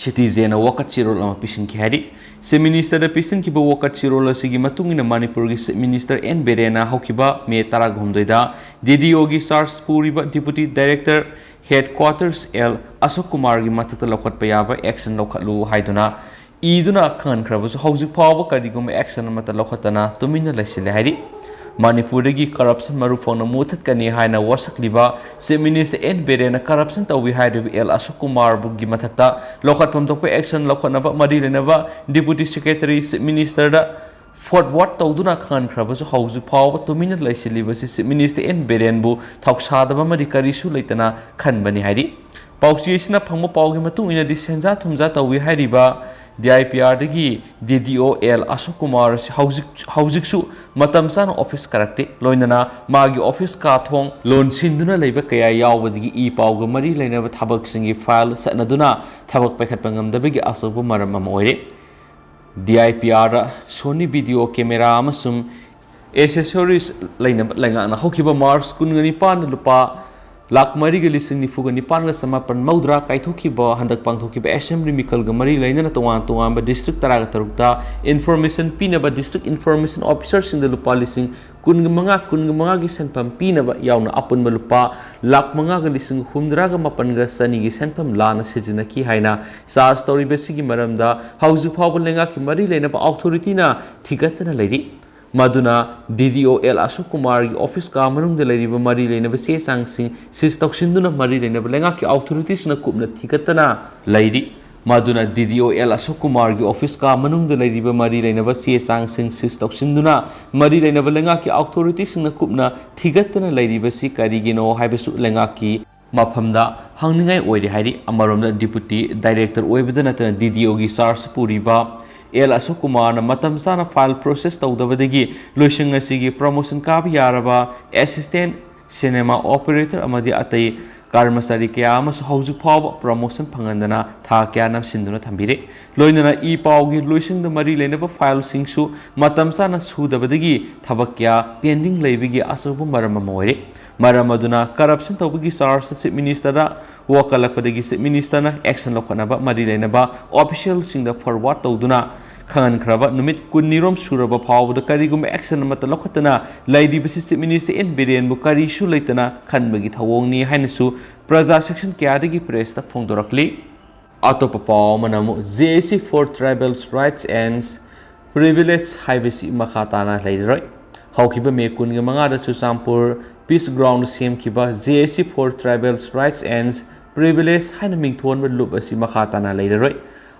citizen ꯋꯥꯀꯠ ꯆꯦꯔꯣꯜ ꯑꯃ ꯄꯤꯁꯤꯟꯈꯤ ꯍꯥꯏꯔꯤ꯫ ꯆꯤꯐ ꯃꯤꯅꯤꯁꯇꯔꯗ ꯄꯤꯁꯤꯟꯈꯤꯕ ꯋꯥꯀꯠ ꯆꯦꯔꯣꯜ ꯑꯁꯤꯒꯤ ꯃꯇꯨꯡ ꯏꯟꯅ ꯃꯅꯤꯄꯨꯔꯒꯤ ꯆꯤꯐ ꯃꯤꯅꯤꯁꯇꯔ ꯑꯦꯟ ꯕꯤꯔꯦꯟꯅ ꯍꯧꯈꯤꯕ ꯃꯦ ꯇꯔꯥꯍꯨꯝꯗꯣꯏꯗ D D O ꯒꯤ ꯆꯥꯔꯖ ꯄꯨꯔꯤꯕ ꯗꯤꯄꯨꯇꯤ ꯗꯥꯏꯔꯦꯛꯇꯔ ꯍꯦꯗꯀ꯭ꯋꯥꯇꯔꯁ ꯑꯦꯜ ꯑꯁꯣꯛ ꯀꯨꯃꯥꯔꯒꯤ ꯃꯊꯛꯇ ꯂꯧꯈꯠꯄ ꯌꯥꯕ ꯑꯦꯛꯁꯟ ꯂꯧꯈꯠꯂꯨ ꯍꯥꯏꯗꯨꯅ ꯏꯗꯨꯅ ꯈꯪꯍꯟꯈ꯭ꯔꯕꯁꯨ ꯍꯧꯖꯤꯛ ꯐꯥꯎꯕ ꯀꯔꯤꯒꯨꯝꯕ ꯑꯦꯛꯁꯟ ꯑꯃꯠꯇ ꯂꯧꯈꯠꯇꯅ ꯇꯨꯃꯤꯟꯅ ꯂꯩꯁꯤꯜꯂꯦ ꯍꯥꯏꯔꯤ꯫ ꯃꯅꯤꯄꯨꯔꯗꯒꯤ ꯀꯔꯞꯁꯟ ꯃꯔꯨ ꯐꯪꯅ ꯃꯨꯊꯠꯀꯅꯤ ꯍꯥꯏꯅ ꯋꯥꯁꯛꯂꯤꯕ ꯆꯤꯐ ꯃꯤꯅꯤꯁꯇꯔ ꯑꯦꯟ ꯕꯤꯔꯦꯟꯅ ꯀꯔꯞꯁꯟ ꯇꯧꯏ ꯍꯥꯏꯔꯤꯕ ꯑꯦꯜ ꯑꯁꯣꯛ ꯀꯨꯃꯥꯔꯕꯨꯒꯤ ꯃꯊꯛꯇ ꯂꯧꯈꯠꯐꯝ ꯊꯣꯛꯄ ꯑꯦꯛꯁꯟ ꯂꯧꯈꯠꯅꯕ ꯃꯔꯤ ꯂꯩꯅꯕ ꯗꯤꯄꯨꯇꯤ ꯁꯦꯀ꯭ꯔꯦꯇꯔꯤ ꯆꯤꯐ ꯃꯤꯅꯤꯁꯇꯔꯗ ꯐꯣꯔꯋꯥꯔꯗ ꯇꯧꯗꯨꯅ ꯈꯪꯍꯟꯈ꯭ꯔꯕꯁꯨ ꯍꯧꯖꯤꯛ ꯐꯥꯎꯕ ꯇꯨꯃꯤꯟꯅ ꯂꯩꯁꯤꯜꯂꯤꯕꯁꯤ ꯆꯤꯐ ꯃꯤꯅꯤꯁꯇꯔ ꯑꯦꯟ ꯕꯤꯔꯦꯟꯕꯨ ꯊꯧꯁꯥꯗꯕ ꯑꯃꯗꯤ ꯀꯔꯤꯁꯨ ꯂꯩꯇꯅ ꯈꯟꯕꯅꯤ ꯍꯥꯏꯔꯤ꯫ ꯄꯥꯎꯆꯦ ꯑꯁꯤꯅ ꯐꯪꯕ ꯄꯥꯎꯒꯤ ꯃꯇꯨꯡ ꯏꯟꯅꯗꯤ ꯁꯦꯟꯖꯥ ꯊꯨꯝꯖꯥ ꯇꯧꯏ ꯍꯥꯏꯔꯤꯕ D I P R ꯗꯒꯤ D D O ꯑꯦꯜ ꯑꯁꯣꯛ ꯀꯨꯃꯥꯔ ꯑꯁꯤ ꯍꯧꯖꯤꯛ, ꯍꯧꯖꯤꯛꯁꯨ ꯃꯇꯝ ꯆꯥꯅ ꯑꯣꯐꯤꯁ ꯀꯥꯔꯛꯇꯦ꯫ ꯂꯣꯏꯅꯅ ꯃꯥꯒꯤ ꯑꯣꯐꯤꯁ ꯀꯥ ꯊꯣꯡ ꯂꯣꯟꯁꯤꯟꯗꯨꯅ ꯂꯩꯕ ꯀꯌꯥ ꯌꯥꯎꯕꯗꯒꯤ ꯏ ꯄꯥꯎꯒ ꯃꯔꯤ ꯂꯩꯅꯕ ꯊꯕꯛꯁꯤꯡꯒꯤ ꯐꯥꯏꯜ ꯆꯠꯅꯗꯨꯅ ꯊꯕꯛ ꯄꯥꯏꯈꯠꯄ ꯉꯝꯗꯕꯒꯤ ꯑꯆꯧꯕ ꯃꯔꯝ ꯑꯃ ꯑꯣꯏꯔꯦ꯫ D I P R the Sony video camera ꯑꯃꯁꯨꯡ accessories ꯂꯩꯅꯕ ꯂꯩꯉꯥꯛꯅ ꯍꯧꯈꯤꯕ ꯃꯥꯔꯆ ꯀꯨꯟꯒ ꯅꯤꯄꯥꯟꯗ ꯂꯨꯄꯥ ꯂꯥꯈ ꯃꯔꯤꯒ ꯂꯤꯁꯤꯡ ꯅꯤꯐꯨꯒ ꯅꯤꯄꯥꯟꯒ ꯆꯃꯥꯄꯟ ꯃꯧꯗ꯭ꯔꯥ ꯀꯥꯏꯊꯣꯛꯈꯤꯕ ꯍꯟꯗꯛ ꯄꯥꯡꯊꯣꯛꯈꯤꯕ ꯑꯦꯁꯦꯝꯕ꯭ꯂꯤ ꯃꯤꯈꯜꯒ ꯃꯔꯤ ꯂꯩꯅꯅ ꯇꯣꯉꯥꯟ ꯇꯣꯉꯥꯟꯕ ꯗꯤꯁꯇ꯭ꯔꯤꯛ ꯇꯔꯥꯒ ꯇꯔꯨꯛꯇ ꯏꯟꯐꯣꯔꯃꯦꯁꯟ ꯄꯤꯅꯕ ꯗꯤꯁꯇ꯭ꯔꯤꯛ ꯏꯟꯐꯣꯔꯃꯦꯁꯟ ꯑꯣꯐꯤꯁꯔꯁꯤꯡꯗ ꯂꯨꯄꯥ ꯂꯤꯁꯤꯡ ꯀꯨꯟꯒ ꯃꯉꯥ, ꯀꯨꯟꯒ ꯃꯉꯥꯒꯤ ꯁꯦꯟꯐꯝ ꯄꯤꯅꯕ ꯌꯥꯎꯅ ꯑꯄꯨꯟꯕ ꯂꯨꯄꯥ ꯂꯥꯈ ꯃꯉꯥꯒ ꯂꯤꯁꯤꯡ ꯍꯨꯝꯗ꯭ꯔꯥꯒ ꯃꯥꯄꯟꯒ ꯆꯅꯤꯒꯤ ꯁꯦꯟꯐꯝ ꯂꯥꯟꯅ ꯁꯤꯖꯤꯟꯅꯈꯤ ꯍꯥꯏꯅ ꯆꯥꯔꯖ ꯇꯧꯔꯤꯕꯁꯤꯒꯤ ꯃꯔꯝꯗ ꯍꯧꯖꯤꯛ ꯐꯥꯎꯕ ꯂꯩꯉꯥꯛꯀꯤ ꯃꯔꯤ ꯂꯩꯅꯕ ꯑꯣꯊꯣꯔꯤꯇꯤꯅ ꯊꯤꯒꯠꯇꯅ ꯂꯩꯔꯤ꯫ ꯃꯗꯨꯅ D D O ꯑꯦꯜ ꯑꯁꯣꯛ ꯀꯨꯃꯥꯔꯒꯤ ꯑꯣꯐꯤꯁ ꯀꯥ ꯃꯅꯨꯡꯗ ꯂꯩꯔꯤꯕ ꯃꯔꯤ ꯂꯩꯅꯕ ꯆꯦ ꯆꯥꯡꯁꯤꯡ ꯁꯤꯖ ꯇꯧꯁꯤꯟꯗꯨꯅ ꯃꯔꯤ ꯂꯩꯅꯕ ꯂꯩꯉꯥꯛꯀꯤ ꯑꯣꯊꯣꯔꯤꯇꯤꯁꯤꯡꯅ ꯀꯨꯞꯅ ꯊꯤꯒꯠꯇꯅ ꯂꯩꯔꯤ꯫ ꯃꯗꯨꯅ D D O ꯑꯦꯜ ꯑꯁꯣꯛ ꯀꯨꯃꯥꯔꯒꯤ ꯑꯣꯐꯤꯁ ꯀꯥ ꯃꯅꯨꯡꯗ ꯂꯩꯔꯤꯕ ꯃꯔꯤ ꯂꯩꯅꯕ ꯆꯦ ꯆꯥꯡꯁꯤꯡ ꯁꯤꯖ ꯇꯧꯁꯤꯟꯗꯨꯅ ꯃꯔꯤ ꯂꯩꯅꯕ ꯂꯩꯉꯥꯛꯀꯤ ꯑꯣꯊꯣꯔꯤꯇꯤꯁꯤꯡꯅ ꯀꯨꯞꯅ ꯊꯤꯒꯠꯇꯅ ꯂꯩꯔꯤꯕꯁꯤ ꯀꯔꯤꯒꯤꯅꯣ ꯍꯥꯏꯕꯁꯨ ꯂꯩꯉꯥꯛꯀꯤ ꯃꯐꯝꯗ ꯍꯪꯅꯤꯡꯉꯥꯏ ꯑꯣꯏꯔꯦ ꯍꯥꯏꯔꯤ꯫ ꯑꯃꯔꯣꯝꯗ, ꯗꯤꯄꯨꯇꯤ ꯗꯥꯏꯔꯦꯛꯇꯔ ꯑꯣꯏꯕꯗ ꯅꯠꯇꯅ ꯗꯤ ꯗꯤ ꯑꯣꯒꯤ ꯆꯥꯔꯖ ꯄꯨꯔꯤꯕ ꯑꯦꯜ ꯑꯁꯣꯛ ꯀꯨꯃꯥꯔꯅ ꯃꯇꯝ ꯆꯥꯅ ꯐꯥꯏꯜ ꯄ꯭ꯔꯣꯁꯦꯁ ꯇꯧꯗꯕꯗꯒꯤ ꯂꯣꯏꯁꯪ ꯑꯁꯤꯒꯤ ꯄ꯭ꯔꯃꯣꯁꯟ ꯀꯥꯕ ꯌꯥꯔꯕ ꯑꯦꯁꯤꯁꯇꯦꯟ ꯁꯤꯅꯦꯃꯥ ꯑꯣꯄꯔꯦꯇꯔ ꯑꯃꯗꯤ ꯑꯇꯩ ꯀꯔꯃꯆꯥꯔꯤ ꯀꯌꯥ ꯑꯃꯁꯨ ꯍꯧꯖꯤꯛ ꯐꯥꯎꯕ ꯄ꯭ꯔꯃꯣꯁꯟ ꯐꯪꯍꯟꯗꯅ ꯊꯥ ꯀꯌꯥ ꯅꯝꯁꯤꯟꯗꯨꯅ ꯊꯝꯕꯤꯔꯦ꯫ ꯂꯣꯏꯅꯅ ꯏ ꯄꯥꯎꯒꯤ ꯂꯣꯏꯁꯪꯗ ꯃꯔꯤ ꯂꯩꯅꯕ ꯐꯥꯏꯜꯁꯤꯡꯁꯨ ꯃꯇꯝ ꯆꯥꯅ ꯁꯨꯗꯕꯗꯒꯤ ꯊꯕꯛ ꯀꯌꯥ ꯄꯦꯟꯗꯤꯡ ꯂꯩꯕꯒꯤ ꯑꯆꯧꯕ ꯃꯔꯝ ꯑꯃ ꯑꯣꯏꯔꯦ꯫ ꯃꯔꯝ ꯑꯗꯨꯅ ꯀꯔꯞꯁꯟ ꯇꯧꯕꯒꯤ ꯆꯥꯔꯖꯇ ꯆꯤꯐ ꯃꯤꯅꯤꯁꯇꯔꯗ ꯋꯥꯀꯠꯂꯛꯄꯗꯒꯤ ꯆꯤꯐ ꯃꯤꯅꯤꯁꯇꯔꯅ ꯑꯦꯛꯁꯟ ꯂꯧꯈꯠꯅꯕ ꯃꯔꯤ ꯂꯩꯅꯕ ꯑꯣꯐꯤꯁꯤꯌꯦꯜꯁꯤꯡꯗ ꯐꯣꯔꯋꯥꯔꯗ ꯇꯧꯗꯨꯅ ꯈꯪꯍꯟꯈ꯭ꯔꯕ ꯅꯨꯃꯤꯠ ꯀꯨꯟꯅꯤꯔꯣꯝ ꯁꯨꯔꯕ ꯐꯥꯎꯕꯗ ꯀꯔꯤꯒꯨꯝꯕ ꯑꯦꯛꯁꯟ ꯑꯃꯠꯇ ꯂꯧꯈꯠꯇꯅ ꯂꯩꯔꯤꯕꯁꯤ ꯆꯤꯐ ꯃꯤꯅꯤꯁꯇꯔ ꯑꯦꯟ ꯕꯤꯔꯦꯟꯕꯨ ꯀꯔꯤꯁꯨ ꯂꯩꯇꯅ ꯈꯟꯕꯒꯤ ꯊꯧꯑꯣꯡꯅꯤ ꯍꯥꯏꯅꯁꯨ ꯄ꯭ꯔꯖꯥ ꯁꯦꯛꯁꯟ ꯀꯌꯥꯗꯒꯤ ꯄ꯭ꯔꯦꯁꯇ ꯐꯣꯡꯗꯣꯔꯛꯂꯤ꯫ ꯑꯇꯣꯞꯄ ꯄꯥꯎ ꯑꯃꯅ ꯑꯃꯨꯛ J A C for Tribals Rights and Privilege ꯍꯥꯏꯕꯁꯤ ꯃꯈꯥ ꯇꯥꯅ ꯂꯩꯔꯔꯣꯏ꯫ ꯍꯧꯈꯤꯕ ꯃꯦ ꯀꯨꯟꯒ ꯃꯉꯥꯗ ꯆꯨꯔꯆꯥꯟꯄꯨꯔ ꯄꯤꯁ ꯒ꯭ꯔꯥꯎꯟꯗ ꯁꯦꯝꯈꯤꯕ J A C for Tribals Rights and Privilege ꯍꯥꯏꯅ ꯃꯤꯡꯊꯣꯟꯕ ꯂꯨꯞ ꯑꯁꯤ ꯃꯈꯥ ꯇꯥꯅ ꯂꯩꯔꯔꯣꯏ꯫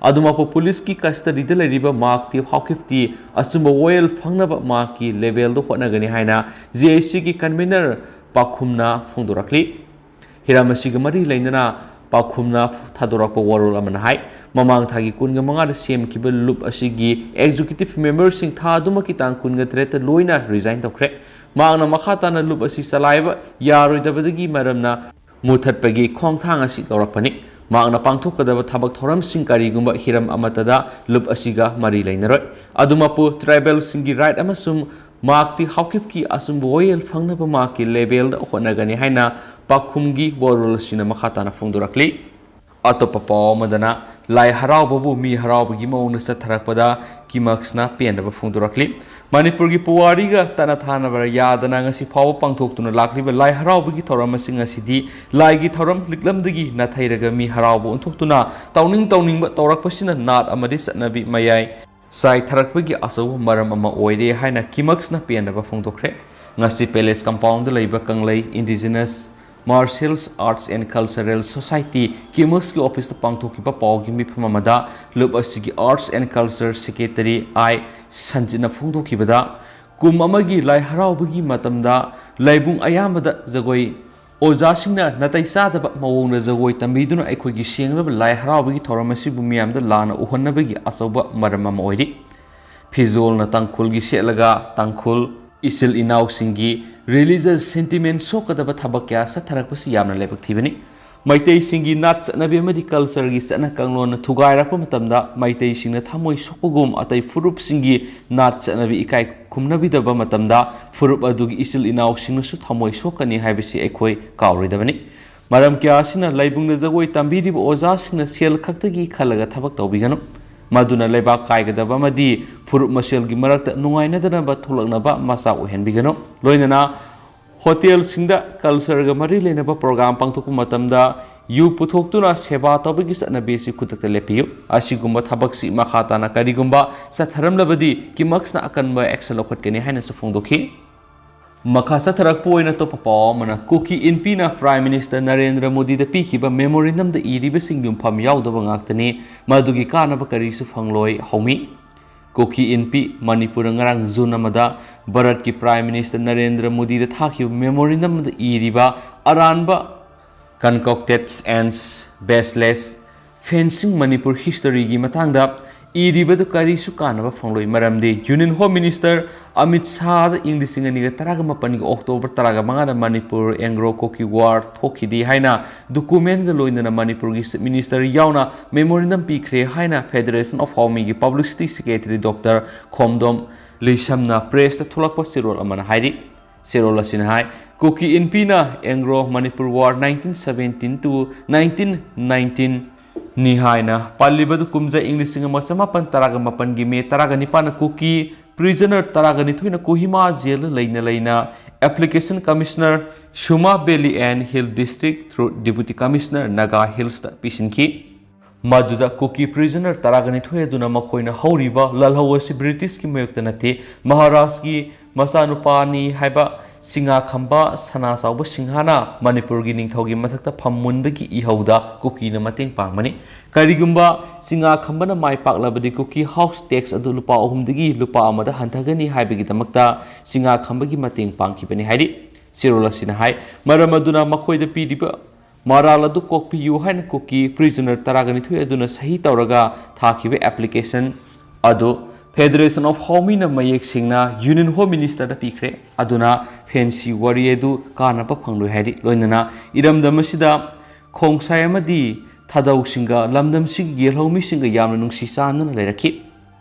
ꯑꯗꯨꯃꯛꯄꯨ ꯄꯨꯂꯤꯁꯀꯤ ꯀꯁꯇꯗꯤꯗ ꯂꯩꯔꯤꯕ ꯃꯍꯥꯛꯇꯤ ꯍꯥꯎꯀꯤꯞꯇꯤ ꯑꯆꯨꯝꯕ ꯋꯥꯌꯦꯜ ꯐꯪꯅꯕ ꯃꯍꯥꯛꯀꯤ ꯂꯦꯕꯦꯜꯗ ꯍꯣꯠꯅꯒꯅꯤ ꯍꯥꯏꯅ J A Cꯒꯤ ꯀꯟꯚꯦꯅꯔ ꯄꯥꯎꯈꯨꯝꯅ ꯐꯣꯡꯗꯣꯔꯛꯂꯤ꯫ ꯍꯤꯔꯝ ꯑꯁꯤꯒ ꯃꯔꯤ ꯂꯩꯅꯅ ꯄꯥꯎꯈꯨꯝꯅ ꯊꯥꯗꯣꯔꯛꯄ ꯋꯥꯔꯣꯜ ꯑꯃꯅ ꯍꯥꯏ, ꯃꯃꯥꯡ ꯊꯥꯒꯤ ꯀꯨꯟꯒ ꯃꯉꯥꯗ ꯁꯦꯝꯈꯤꯕ ꯂꯨꯞ ꯑꯁꯤꯒꯤ ꯑꯦꯛꯖꯤꯀ꯭ꯌꯨꯇꯤꯚ ꯃꯦꯝꯕꯔꯁꯤꯡ ꯊꯥ ꯑꯗꯨꯃꯛꯀꯤ ꯇꯥꯡ ꯀꯨꯟꯒ ꯇꯔꯦꯠꯇ ꯂꯣꯏꯅ ꯔꯤꯖꯥꯏꯟ ꯇꯧꯈ꯭ꯔꯦ꯫ ꯃꯍꯥꯛꯅ ꯃꯈꯥ ꯇꯥꯅ ꯂꯨꯞ ꯑꯁꯤ ꯆꯂꯥꯏꯕ ꯌꯥꯔꯣꯏꯗꯕꯗꯒꯤ ꯃꯔꯝꯅ ꯃꯨꯊꯠꯄꯒꯤ ꯈꯣꯡꯊꯥꯡ ꯑꯁꯤ ꯂꯧꯔꯛꯄꯅꯤ꯫ ꯃꯍꯥꯛꯅ ꯄꯥꯡꯊꯣꯛꯀꯗꯕ ꯊꯕꯛ ꯊꯧꯔꯝꯁꯤꯡ ꯀꯔꯤꯒꯨꯝꯕ ꯍꯤꯔꯝ ꯑꯃꯠꯇꯗ ꯂꯨꯞ ꯑꯁꯤꯒ ꯃꯔꯤ ꯂꯩꯅꯔꯣꯏ꯫ ꯑꯗꯨꯃꯛꯄꯨ, ꯇ꯭ꯔꯥꯏꯕꯦꯜꯁꯤꯡꯒꯤ ꯔꯥꯏꯠ ꯑꯃꯁꯨꯡ ꯃꯍꯥꯛꯇꯤ ꯍꯥꯎꯀꯤꯞꯀꯤ ꯑꯆꯨꯝꯕ ꯋꯥꯌꯦꯜ ꯐꯪꯅꯕ ꯃꯍꯥꯛꯀꯤ ꯂꯦꯕꯦꯜꯗ ꯍꯣꯠꯅꯒꯅꯤ ꯍꯥꯏꯅ ꯄꯥꯎꯈꯨꯝꯒꯤ ꯋꯥꯔꯣꯜ ꯑꯁꯤꯅ ꯃꯈꯥ ꯇꯥꯅ ꯐꯣꯡꯗꯣꯔꯛꯂꯤ꯫ ꯑꯇꯣꯞꯄ ꯄꯥꯎ ꯑꯃꯗꯅ, ꯂꯥꯏ ꯍꯔꯥꯎꯕꯕꯨ ꯃꯤ ꯍꯔꯥꯎꯕꯒꯤ ꯃꯑꯣꯡꯗ ꯆꯠꯊꯔꯛꯄꯗ ꯀꯤꯃꯛꯁꯅ ꯄꯦꯟꯗꯕ ꯐꯣꯡꯗꯣꯔꯛꯂꯤ꯫ ꯃꯅꯤꯄꯨꯔꯒꯤ ꯄꯨꯋꯥꯔꯤꯒ ꯇꯠꯅ ꯊꯥꯅꯕ ꯌꯥꯗꯅ ꯉꯁꯤ ꯐꯥꯎꯕ ꯄꯥꯡꯊꯣꯛꯇꯨꯅ ꯂꯥꯛꯂꯤꯕ ꯂꯥꯏ ꯍꯔꯥꯎꯕꯒꯤ ꯊꯧꯔꯝ ꯑꯁꯤꯡ ꯑꯁꯤꯗꯤ ꯂꯥꯏꯒꯤ ꯊꯧꯔꯝ ꯂꯤꯛꯂꯝꯗꯒꯤ ꯅꯥꯊꯩꯔꯒ ꯃꯤ ꯍꯔꯥꯎꯕ ꯑꯣꯟꯊꯣꯛꯇꯨꯅ ꯇꯧꯅꯤꯡ ꯇꯧꯅꯤꯡꯕ ꯇꯧꯔꯛꯄꯁꯤꯅ ꯅꯥꯠ ꯑꯃꯗꯤ ꯆꯠꯅꯕꯤ ꯃꯌꯥꯏ ꯆꯥꯏꯊꯔꯛꯄꯒꯤ ꯑꯆꯧꯕ ꯃꯔꯝ ꯑꯃ ꯑꯣꯏꯔꯦ ꯍꯥꯏꯅ ꯀꯤꯃꯛꯁꯅ ꯄꯦꯟꯗꯕ ꯐꯣꯡꯗꯣꯛꯈ꯭ꯔꯦ꯫ ꯉꯁꯤ ꯄꯦꯂꯦꯁ ꯀꯝꯄꯥꯎꯟꯗ ꯂꯩꯕ Kanglei indigenous martial arts and cultural society, ꯀꯤꯃꯛꯁꯀꯤ ꯑꯣꯐꯤꯁꯇ ꯄꯥꯡꯊꯣꯛꯈꯤꯕ ꯄꯥꯎꯒꯤ ꯃꯤꯐꯝ ꯑꯃꯗ ꯂꯨꯞ ꯑꯁꯤꯒꯤ arts and culture secretary I ꯁꯟꯖꯤꯠꯅ ꯐꯣꯡꯗꯣꯛꯈꯤꯕꯗ, ꯀꯨꯝ ꯑꯃꯒꯤ ꯂꯥꯏ ꯍꯔꯥꯎꯕꯒꯤ ꯃꯇꯝꯗ ꯂꯥꯏꯕꯨꯡ ꯑꯌꯥꯝꯕꯗ ꯖꯒꯣꯏ ꯑꯣꯖꯥꯁꯤꯡꯅ ꯅꯥꯇꯩ ꯆꯥꯗꯕ ꯃꯑꯣꯡꯗ ꯖꯒꯣꯏ ꯇꯝꯕꯤꯗꯨꯅ ꯑꯩꯈꯣꯏꯒꯤ ꯁꯦꯡꯂꯕ ꯂꯥꯏ ꯍꯔꯥꯎꯕꯒꯤ ꯊꯧꯔꯝ ꯑꯁꯤꯕꯨ ꯃꯤꯌꯥꯝꯗ ꯂꯥꯟꯅ ꯎꯍꯟꯅꯕꯒꯤ ꯑꯆꯧꯕ ꯃꯔꯝ ꯑꯃ ꯑꯣꯏꯔꯤ꯫ ꯐꯤꯖꯣꯜꯅ ꯇꯥꯡꯈꯨꯜꯒꯤ ꯁꯦꯠꯂꯒ ꯇꯥꯡꯈꯨꯜ ꯏꯆꯤꯜ ꯏꯅꯥꯎꯁꯤꯡꯒꯤ religious sentiment ꯁꯣꯛꯀꯗꯕ ꯊꯕꯛ ꯀꯌꯥ ꯆꯠꯊꯔꯛꯄꯁꯤ ꯌꯥꯝꯅ ꯂꯥꯏꯕꯛ ꯊꯤꯕꯅꯤ꯫ ꯃꯩꯇꯩꯁꯤꯡꯒꯤ ꯅꯥꯠ ꯆꯠꯅꯕꯤ ꯑꯃꯗꯤ culture ꯒꯤ ꯆꯠꯅ ꯀꯥꯡꯂꯣꯟꯅ ꯊꯨꯒꯥꯏꯔꯛꯄ ꯃꯇꯝꯗ ꯃꯩꯇꯩꯁꯤꯡꯅ ꯊꯃꯣꯏ ꯁꯣꯛꯄꯒꯨꯝ ꯑꯇꯩ ꯐꯨꯔꯨꯞꯁꯤꯡꯒꯤ ꯅꯥꯠ ꯆꯠꯅꯕꯤ ꯏꯀꯥꯏ ꯈꯨꯝꯅꯕꯤꯗꯕ ꯃꯇꯝꯗ ꯐꯨꯔꯨꯞ ꯑꯗꯨꯒꯤ ꯏꯆꯤꯜ ꯏꯅꯥꯎꯁꯤꯡꯅꯁꯨ ꯊꯃꯣꯏ ꯁꯣꯛꯀꯅꯤ ꯍꯥꯏꯕꯁꯤ ꯑꯩꯈꯣꯏ ꯀꯥꯎꯔꯣꯏꯗꯕꯅꯤ꯫ ꯃꯔꯝ ꯀꯌꯥ ꯑꯁꯤꯅ ꯂꯩꯕꯨꯡꯗ ꯖꯒꯣꯏ ꯇꯝꯕꯤꯔꯤꯕ ꯑꯣꯖꯥꯁꯤꯡꯅ ꯁꯦꯜ ꯈꯛꯇꯒꯤ ꯈꯜꯂꯒ ꯊꯕꯛ ꯇꯧꯕꯤꯒꯅꯨ꯫ ꯃꯗꯨꯅ ꯂꯩꯕꯥꯛ ꯀꯥꯏꯒꯗꯕ ꯑꯃꯗꯤ ꯐꯨꯔꯨꯞ ꯃꯁꯦꯜꯒꯤ ꯃꯔꯛꯇ ꯅꯨꯡꯉꯥꯏꯅꯗꯅꯕ ꯊꯣꯛꯂꯛꯅꯕ ꯃꯆꯥꯛ ꯑꯣꯏꯍꯟꯕꯤꯒꯅꯨ꯫ ꯂꯣꯏꯅꯅ ꯍꯣꯇꯦꯜꯁꯤꯡꯗ culture ꯒ ꯃꯔꯤ ꯂꯩꯅꯕ program ꯄꯥꯡꯊꯣꯛꯄ ꯃꯇꯝꯗ ꯌꯨ ꯄꯨꯊꯣꯛꯇꯨꯅ ꯁꯦꯕꯥ ꯇꯧꯕꯒꯤ ꯆꯠꯅꯕꯤ ꯑꯁꯤ ꯈꯨꯗꯛꯇ ꯂꯦꯞꯄꯤꯌꯨ꯫ ꯑꯁꯤꯒꯨꯝꯕ ꯊꯕꯛꯁꯤ ꯃꯈꯥ ꯇꯥꯅ ꯀꯔꯤꯒꯨꯝꯕ ꯆꯠꯊꯔꯝꯂꯕꯗꯤ ꯀꯤꯃꯛꯁꯅ ꯑꯀꯟꯕ action ꯂꯧꯈꯠꯀꯅꯤ ꯍꯥꯏꯅꯁꯨ ꯐꯣꯡꯗꯣꯛꯈꯤ꯫ ꯃꯈꯥ ꯆꯠꯊꯔꯛꯄ ꯑꯣꯏꯅ ꯑꯇꯣꯞꯄ ꯄꯥꯎ ꯑꯃꯅ, ꯀꯨꯀꯤ ꯏꯟꯄꯤꯅ Prime Minister ꯅꯔꯦꯟꯗ꯭ꯔ ꯃꯣꯗꯤꯗ ꯄꯤꯈꯤꯕ memorandum ꯗ ꯏꯔꯤꯕꯁꯤꯡ ꯌꯨꯝꯐꯝ ꯌꯥꯎꯗꯕ ꯉꯥꯛꯇꯅꯤ, ꯃꯗꯨꯒꯤ ꯀꯥꯟꯅꯕ ꯀꯔꯤꯁꯨ ꯐꯪꯂꯣꯏ, ꯍꯧꯃꯤ꯫ ꯀꯨꯀꯤ ꯏꯟꯄꯤ ꯃꯅꯤꯄꯨꯔ ꯉꯔꯥꯡ ꯖꯨꯟ ꯑꯃꯗ ꯚꯥꯔꯠꯀꯤ Prime Minister ꯅꯔꯦꯟꯗ꯭ꯔ ꯃꯣꯗꯤꯗ ꯊꯥꯈꯤꯕ memorandum ꯑꯃꯗ ꯏꯔꯤꯕ ꯑꯔꯥꯟꯕ concocted and baseless fencing Manipur history ꯒꯤ ꯃꯇꯥꯡꯗ ꯏꯔꯤꯕꯗꯨ ꯀꯔꯤꯁꯨ ꯀꯥꯟꯅꯕ ꯐꯪꯂꯣꯏ꯫ ꯃꯔꯝꯗꯤ Union Home Minister ꯑꯃꯤꯠ ꯁꯥꯍꯗ ꯏꯪ ꯂꯤꯁꯤꯡ ꯑꯅꯤꯒ ꯇꯔꯥꯒ ꯃꯥꯄꯟꯒꯤ October ꯇꯔꯥꯒ ꯃꯉꯥꯗ Manipur Anglo Kuki War ꯊꯣꯛꯈꯤꯗꯦ ꯍꯥꯏꯅ document ꯒ ꯂꯣꯏꯅꯅ ꯃꯅꯤꯄꯨꯔꯒꯤ Chief Minister ꯌꯥꯎꯅ memorandum ꯄꯤꯈ꯭ꯔꯦ ꯍꯥꯏꯅ Federation of Hawmi ꯒꯤ Publicity Secretary Doctor ꯈꯣꯝꯗꯣꯝ ꯂꯤꯁꯝꯅ press ꯇ ꯊꯣꯛꯂꯛꯄ ꯆꯦꯔꯣꯜ ꯑꯃꯅ ꯍꯥꯏꯔꯤ꯫ ꯆꯦꯔꯣꯜ ꯑꯁꯤꯅ ꯍꯥꯏ, ꯀꯨꯀꯤ ꯏꯟꯄꯤꯅ Anglo Manipur War nineteen seventeen to nineteen nineteen ꯅꯤ ꯍꯥꯏꯅ ꯄꯜꯂꯤꯕꯗꯨ ꯀꯨꯝꯖꯥ ꯏꯪ ꯂꯤꯁꯤꯡ ꯑꯃ ꯆꯃꯥꯄꯟ ꯇꯔꯥꯒ ꯃꯥꯄꯟꯒꯤ May ꯇꯔꯥꯒ ꯅꯤꯄꯥꯟꯗ ꯀꯨꯀꯤ prisoner ꯇꯔꯥꯒ ꯅꯤꯊꯣꯏꯅ ꯀꯣꯍꯤꯃꯥ jail ꯗ ꯂꯩꯅ ꯂꯩꯅ Application Commissioner Suma Valley and Hill District through Deputy Commissioner Naga Hills ꯇ ꯄꯤꯁꯤꯟꯈꯤ꯫ ꯃꯗꯨꯗ ꯀꯨꯀꯤ prisoner ꯇꯔꯥꯒ ꯅꯤꯊꯣꯏ ꯑꯗꯨꯅ ꯃꯈꯣꯏꯅ ꯍꯧꯔꯤꯕ ꯂꯥꯜꯍꯧ ꯑꯁꯤ British ꯀꯤ ꯃꯥꯌꯣꯛꯇ ꯅꯠꯇꯦ, ꯃꯍꯥꯔꯥꯖꯀꯤ ꯃꯆꯥꯅꯨꯄꯥꯅꯤ ꯍꯥꯏꯕ ꯁꯤꯡꯉꯥꯈꯝꯕ ꯁꯅꯥꯆꯥꯎꯕ ꯁꯤꯡꯍꯅ ꯃꯅꯤꯄꯨꯔꯒꯤ ꯅꯤꯡꯊꯧꯒꯤ ꯃꯊꯛꯇ ꯐꯝ ꯃꯨꯟꯕꯒꯤ ꯏꯍꯧꯗ ꯀꯨꯀꯤꯅ ꯃꯇꯦꯡ ꯄꯥꯡꯕꯅꯤ꯫ ꯀꯔꯤꯒꯨꯝꯕ ꯁꯤꯡꯉꯥꯈꯝꯕꯅ ꯃꯥꯏ ꯄꯥꯛꯂꯕꯗꯤ ꯀꯨꯀꯤ house tax ꯑꯗꯨ ꯂꯨꯄꯥ ꯑꯍꯨꯝꯗꯒꯤ ꯂꯨꯄꯥ ꯑꯃꯗ ꯍꯟꯊꯒꯅꯤ ꯍꯥꯏꯕꯒꯤꯗꯃꯛꯇ ꯁꯤꯡꯉꯥꯈꯝꯕꯒꯤ ꯃꯇꯦꯡ ꯄꯥꯡꯈꯤꯕꯅꯤ ꯍꯥꯏꯔꯤ꯫ ꯆꯦꯔꯣꯜ ꯑꯁꯤꯅ ꯍꯥꯏ꯫ ꯃꯔꯝ ꯑꯗꯨꯅ ꯃꯈꯣꯏꯗ ꯄꯤꯔꯤꯕ ꯃꯔꯥꯜ ꯑꯗꯨ ꯀꯣꯛꯄꯤꯌꯨ ꯍꯥꯏꯅ ꯀꯨꯀꯤ prisoner ꯇꯔꯥꯒ ꯅꯤꯊꯣꯏ ꯑꯗꯨꯅ ꯁꯍꯤ ꯇꯧꯔꯒ ꯊꯥꯈꯤꯕ application ꯑꯗꯨ Federation of Hawmiena ꯃꯌꯦꯛ ꯁꯦꯡꯅ Union Home Minister ꯗ ꯄꯤꯈ꯭ꯔꯦ꯫ ꯑꯗꯨꯅ ꯐꯦꯟꯁꯤ ꯋꯥꯔꯤ ꯑꯗꯨ ꯀꯥꯟꯅꯕ ꯐꯪꯂꯣꯏ ꯍꯥꯏꯔꯤ꯫ ꯂꯣꯏꯅꯅ ꯏꯔꯝꯗꯝ ꯑꯁꯤꯗ ꯈꯣꯡꯁꯥꯏ ꯑꯃꯗꯤ ꯊꯥꯗꯧꯁꯤꯡꯒ ꯂꯝꯗꯝꯁꯤꯒꯤ ꯌꯦꯜꯍꯧꯃꯤꯁꯤꯡꯒ ꯌꯥꯝꯅ ꯅꯨꯡꯁꯤ ꯆꯥꯟꯅꯅ ꯂꯩꯔꯛꯈꯤ꯫